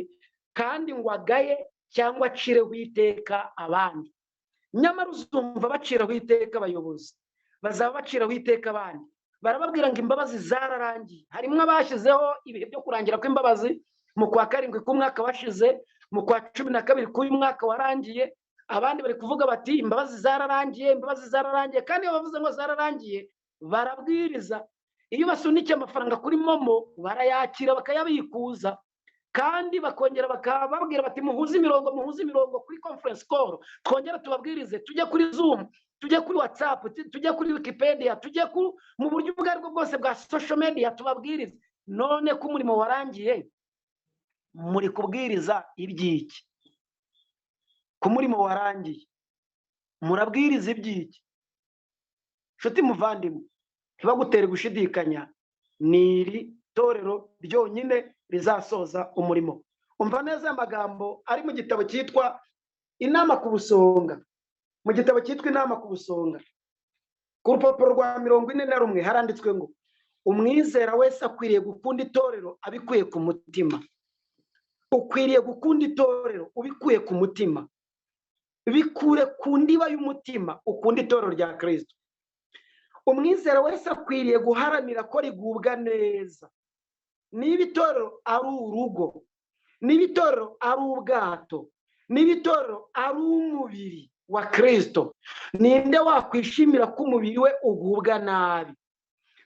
kandi ngo agaye cyangwa acireho iteka abandi. Nyamara uzumva baciraho iteka abayobozi, bazaba baciraho iteka abandi, barababwira ngo imbabazi zararangiye. Harimo abashyizeho ibihe byo kurangira kw'imbabazi mu kwa 7 k'umwaka washize, mu kwa 12 k'uyu mwaka warangiye. Abandi bari kuvuga bati imbabazi zararangiye, imbabazi zararangiye. Kandi iyo bavuze ngo zararangiye barabwiriza. Iyo basunikiye amafaranga kuri momo barayakira bakayabikuza, kandi bakongera bakababwira bati muhuze imirongo, muhuze imirongo kuri conference call, twongera tubabwirize, tujye kuri Zoom, tujye kuri WhatsApp, tujye kuri Wikipedia, tujye mu buryo ubwo aribwo bwose bwa social media tubabwirize. None ko umurimo warangiye, muri kubwiriza iby'iki? Ku murimo warangiye murabwiriza iby'iki? Nshuti muvandimwe, ntibagutere gushidikanya, ni iri torero ryonyine rizasoza umurimo. Umva neza amagambo ari mu gitabo cyitwa Inama ku Busonga. Mu gitabo cyitwa Inama ku Busonga ku rupapuro rwa 41 haranditswe ngo umwizera wese akwiriye gukunda itorero abikuye ku mutima. Ukwiriye gukunda itorero ubikuye ku mutima, bikure ku ndiba y'umutima, ukunda itorero rya Kristo. Umwizera wese akwiriye guharanira ko rigubwa neza. Niba itorero ari urugo, niba itorero ari ubwato, niba itorero ari umubiri wa Kristo, ninde wakwishimira ko umubiri we ugubwa nabi?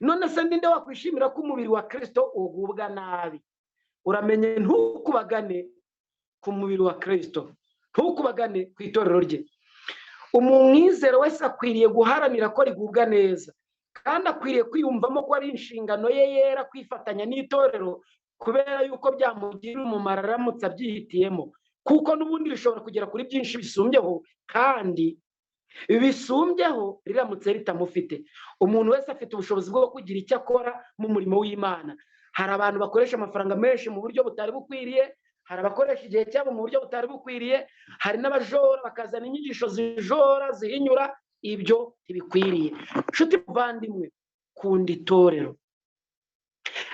None se ninde wakwishimira ko umubiri wa Kristo ugubwa nabi? Uramenye ntukubagane ku mubiri wa Kristo, ntukubagane ku itorero rye. Umwizera wese akwiriye guharanira ko rigubwa neza, kandi akwiriye kwiyumvamo ko ari inshingano ye yera kwifatanya n'itorero, kubera yuko byamugirira umumaro aramutse abyihitiyemo, kuko n'ubundi rishobora kugera kuri byinshi bisumbyeho, kandi bisumbyeho riramutse ritamufite. Umuntu wese afite ubushobozi bwo kugira icyo akora mu murimo w'Imana. Hari abantu bakoresha amafaranga menshi mu buryo butari bukwiriye, hari abakoresha igihe cyabo mu buryo butari bukwiriye, hari n'abajora bakazana inyigisho zijora zihinyura, ibyo ntibikwiriye. Nshuti muvandimwe, kunda itorero.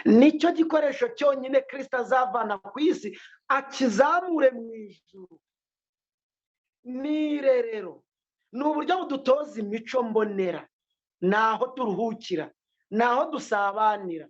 Nicyo gikoresho cyonyine Kristo azavana ku isi akizamure mu ijuru. Ni irerero, ni uburyo budutoza imico mbonera, naho turuhukira, naho dusabanira.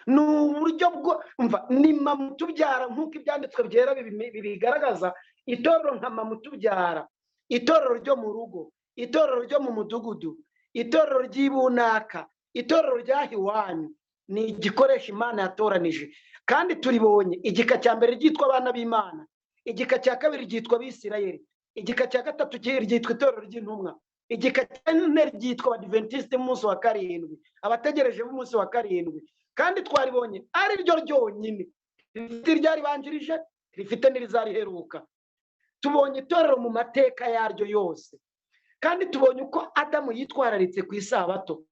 Ni uburyo bwo mva ni mama utubyara, nk'uko ibyanditswe byera bibigaragaza. Itorero nka mama utubyara, itorero ryo mu rugo, itorero ryo mu mudugudu, itorero ry'ibunaka, itorero ryaha iwanyu, ni igikoresho Imana yatoranije. Kandi turibonye igika cya mbere ryitwa abana b'Imana, igika cya kabiri ryitwa Abisirayeli, igika cya gatatu ryitwa itorero ry'intumwa. Igika cya kane ryitwa Abadiventisite b'umunsi wa karindwi, abategereje b'umunsi wa karindwi, kandi twaribonye ari ryo ryonyine rifite iryaribanjirije, rifite n'irizariheruka. Tubonye itorero mu mateka yaryo yose, kandi tubonye uko Adamu yitwararitse ku isabato,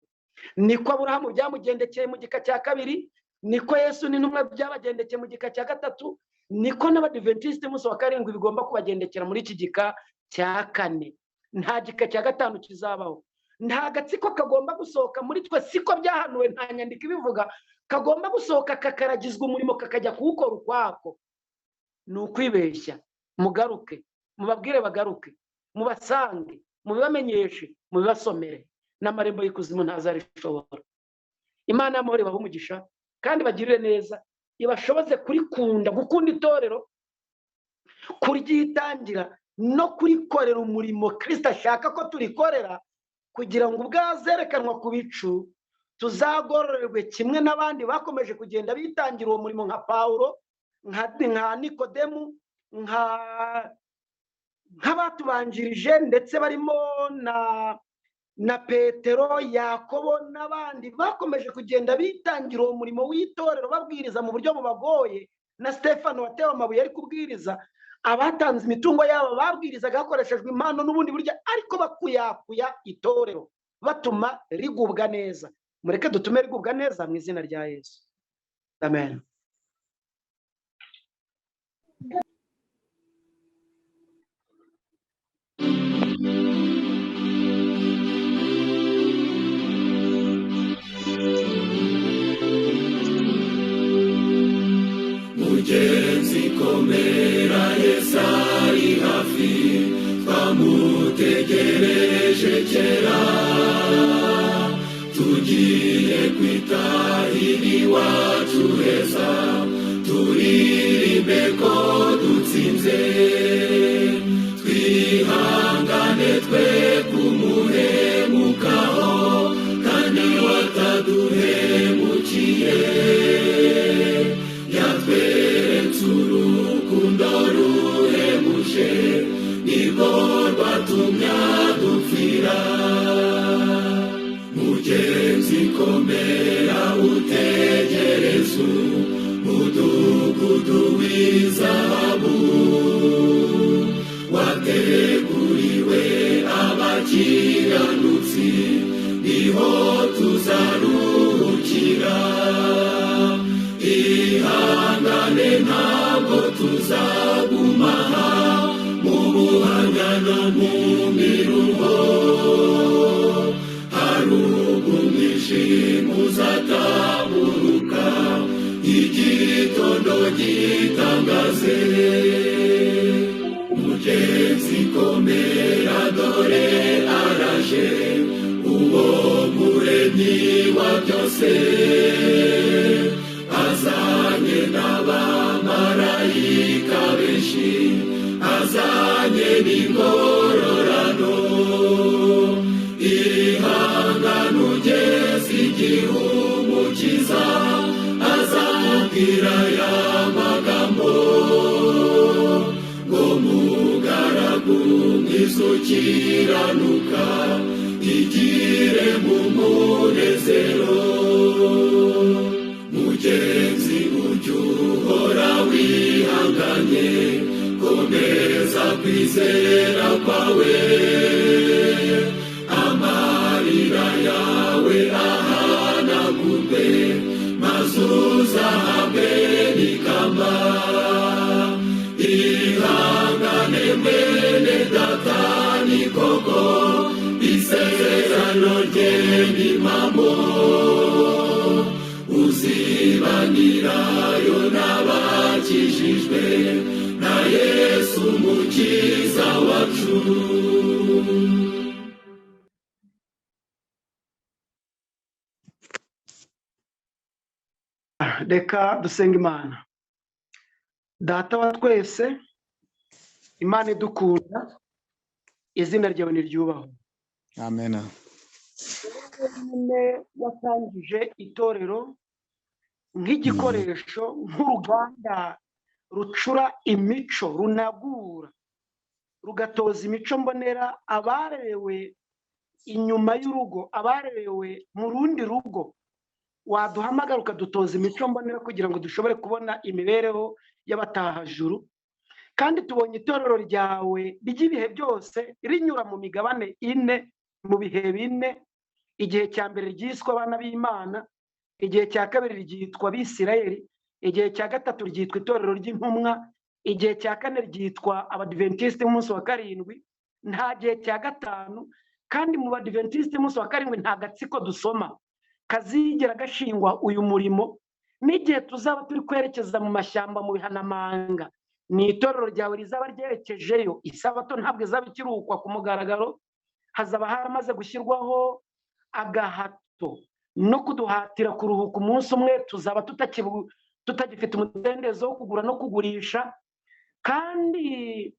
niko Aburahamu byamugendekeye mu gika cya kabiri, niko Yesu n'intumwa byabagendekeye mu gika cya gatatu, niko n'Abadiventisite b'umunsi wa karindwi bigomba kubagendekera muri iki gika cya kane. Nta gika cya gatanu kizabaho, nta gatsiko kagomba gusohoka muri twe, siko byahanuwe, nta nyandiko ibivuga, kagomba gusohoka kakaragizwa umurimo kakajya kuwukora ukwako. Ni ukwibeshya. Mugaruke, mubabwire bagaruke, mubasange, mubibamenyeshe, mubibasomere, n'amarembo y'ikuzimu ntazarishobora. Imana y'amahoro ibahe umugisha kandi bagirire neza, ibashoboze kurikunda, gukunda itorero, kuryitangira no kurikorera umurimo Kristo ashaka ko turikorera, kugira ngo ubwo azerekanwa ku bicu tuzagororerwe kimwe n'abandi bakomeje kugenda bitangira uwo murimo, nka Pawulo, nka Nikodemu, nk'abatubanjirije, ndetse barimo na Petero, Yakobo n'abandi bakomeje kugenda bitangira uwo murimo w'itorero, babwiriza mu buryo bubagoye, na Stefano watewe amabuye ari kubwiriza. Abatanze imitungo yabo babwirizaga hakoreshejwe impano n'ubundi buryo, ariko bakuyakuya itorero batuma rigubwa neza. Mureke dutume rigubwa neza mu izina rya Yesu, amen. Mugenzi komera, Yesu ari hafi, twamutegereje kera, tugiye kwitahira iwacu heza, turirimbe ko dutsinze, twihangane twe kumuhemukaho, kandi wataduhemukiye. Yatweretse urukundo ruhebuje, nirwo rwatumye adupfira. Mugenzi komera, utegereze umudugudu w'izahabu, wateguriwe abakiranutsi, niho tuzaruhukira. Ihangane ntabwo tuzagumaha, mu buhamya no mu miruho, hari umwijima uzataburuka, igitondo gitangaze. Mugenzi komera, dore araje, uwo muremyi wa byose, azanye n'abamarayika benshi, azanye n'ingororano. Ihangane ugeze igihe Umukiza azakubwira aya magambo, ngo mugaragu mwiza ukiranuka, igire mu munezero. Mugenzi ujye uhora wihanganye, komeza kwizera kwawe, amarira yawe ahanagurwe, maze uzahabwe n'ikamba. Ihangane mwene data, ni koko isezerano rye ni impamo, uzibanirayo n'abakijijwe na Yesu Umukiza wacu. Reka dusenga Imana. Data wa twese, Imana idukunda, izina ryawe niryubahwe. Amen. Wenyine watangije itorero nk'igikoresho, nk'uruganda rucura imico, runagura, rugatoza imico mbonera abarerewe inyuma y'urugo, abarerewe mu rundi rugo, waduhamagara ukadutoza imico mbonera kugira ngo dushobore kubona imibereho y'abatahajuru. Kandi tubonye itorero ryawe ry'ibihe byose rinyura mu migabane ine, mu bihe bine. Igihe cya mbere ryiswe abana b'Imana, igihe cya kabiri ryitwa Abisirayeli, igihe cya gatatu ryitwa itorero ry'intumwa, igihe cya kane ryitwa Abadiventisiti b'umunsi wa karindwi. Nta gihe cya gatanu. Kandi mu Badiventisiti b'umunsi wa karindwi nta gatsiko dusoma kazigera gashingwa uyu murimo. N'igihe tuzaba turi kwerekeza mu mashyamba, mu bihanamanga, ni itorero ryawe rizaba ryerekejeyo. Isabato ntabwo izaba ikirukwa ku mugaragaro, hazaba haramaze gushyirwaho agahato no kuduhatira kuruhuka umunsi umwe. Tuzaba tutagifite umudendezo wo kugura no kugurisha, kandi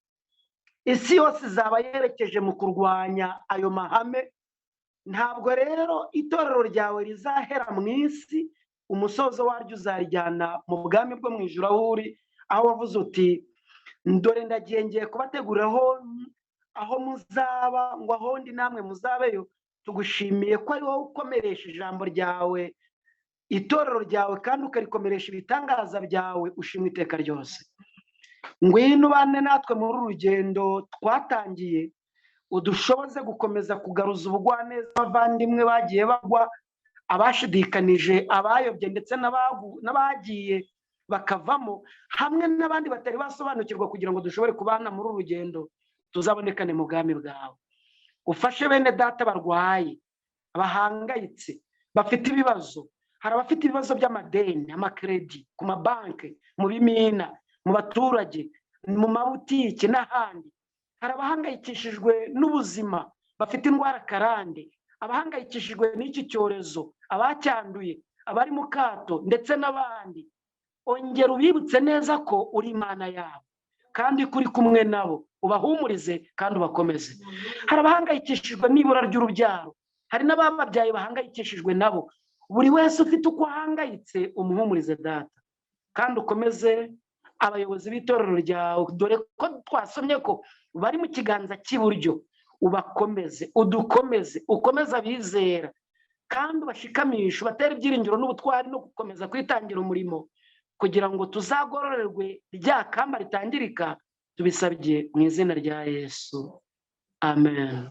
isi yose izaba yerekeje mu kurwanya ayo mahame. Ntabwo rero itorero ryawe rizahera mu isi, umusozo waryo uzarijyana mu bwami bwo mu ijuru aho uri, aho wavuze uti dore ndagiye, ngiye kubateguriraho aho muzaba, ngo aho ndi namwe muzabeyo. Tugushimiye ko ari wowe ukomeresha ijambo ryawe, itorero ryawe, kandi ukarikomeresha ibitangaza byawe. Ushimwe iteka ryose. Ngwino ubane natwe muri uru rugendo twatangiye, udushoboze gukomeza kugaruza ubugwaneza abavandimwe bagiye bagwa, abashidikanije, abayobye, ndetse n'abagiye bakavamo, hamwe n'abandi batari basobanukirwa, kugira ngo dushobore kubana muri uru rugendo, tuzabonekane mu bwami bwawe. Ufashe bene data barwaye, bahangayitse, bafite ibibazo. Hari abafite ibibazo by'amadeni, amakredi ku mabanki, mu bimina, mu baturage, mu mabutike n'ahandi. Hari abahangayikishijwe n'ubuzima, bafite indwara karande, abahangayikishijwe n'iki cyorezo, abacyanduye, abari mu kato, ndetse n'abandi. Ongera ubibutse neza ko uri Imana yabo kandi ko uri kumwe nabo, ubahumurize kandi ubakomeze. Hari abahangayikishijwe n'ibura ry'urubyaro, hari n'abababyaye bahangayikishijwe nabo. Buri wese ufite uko ahangayitse umuhumurize data, kandi ukomeze abayobozi b'itorero ryawe, dore ko twasomye ko bari mu kiganza cy'iburyo. Ubakomeze, udukomeze, ukomeze abizera, kandi ubashikamishe, ubatere ibyiringiro n'ubutwari no gukomeza kwitangira umurimo, kugira ngo tuzagororerwe rya kamba ritangirika. Tubisabye mu izina rya Yesu, amen.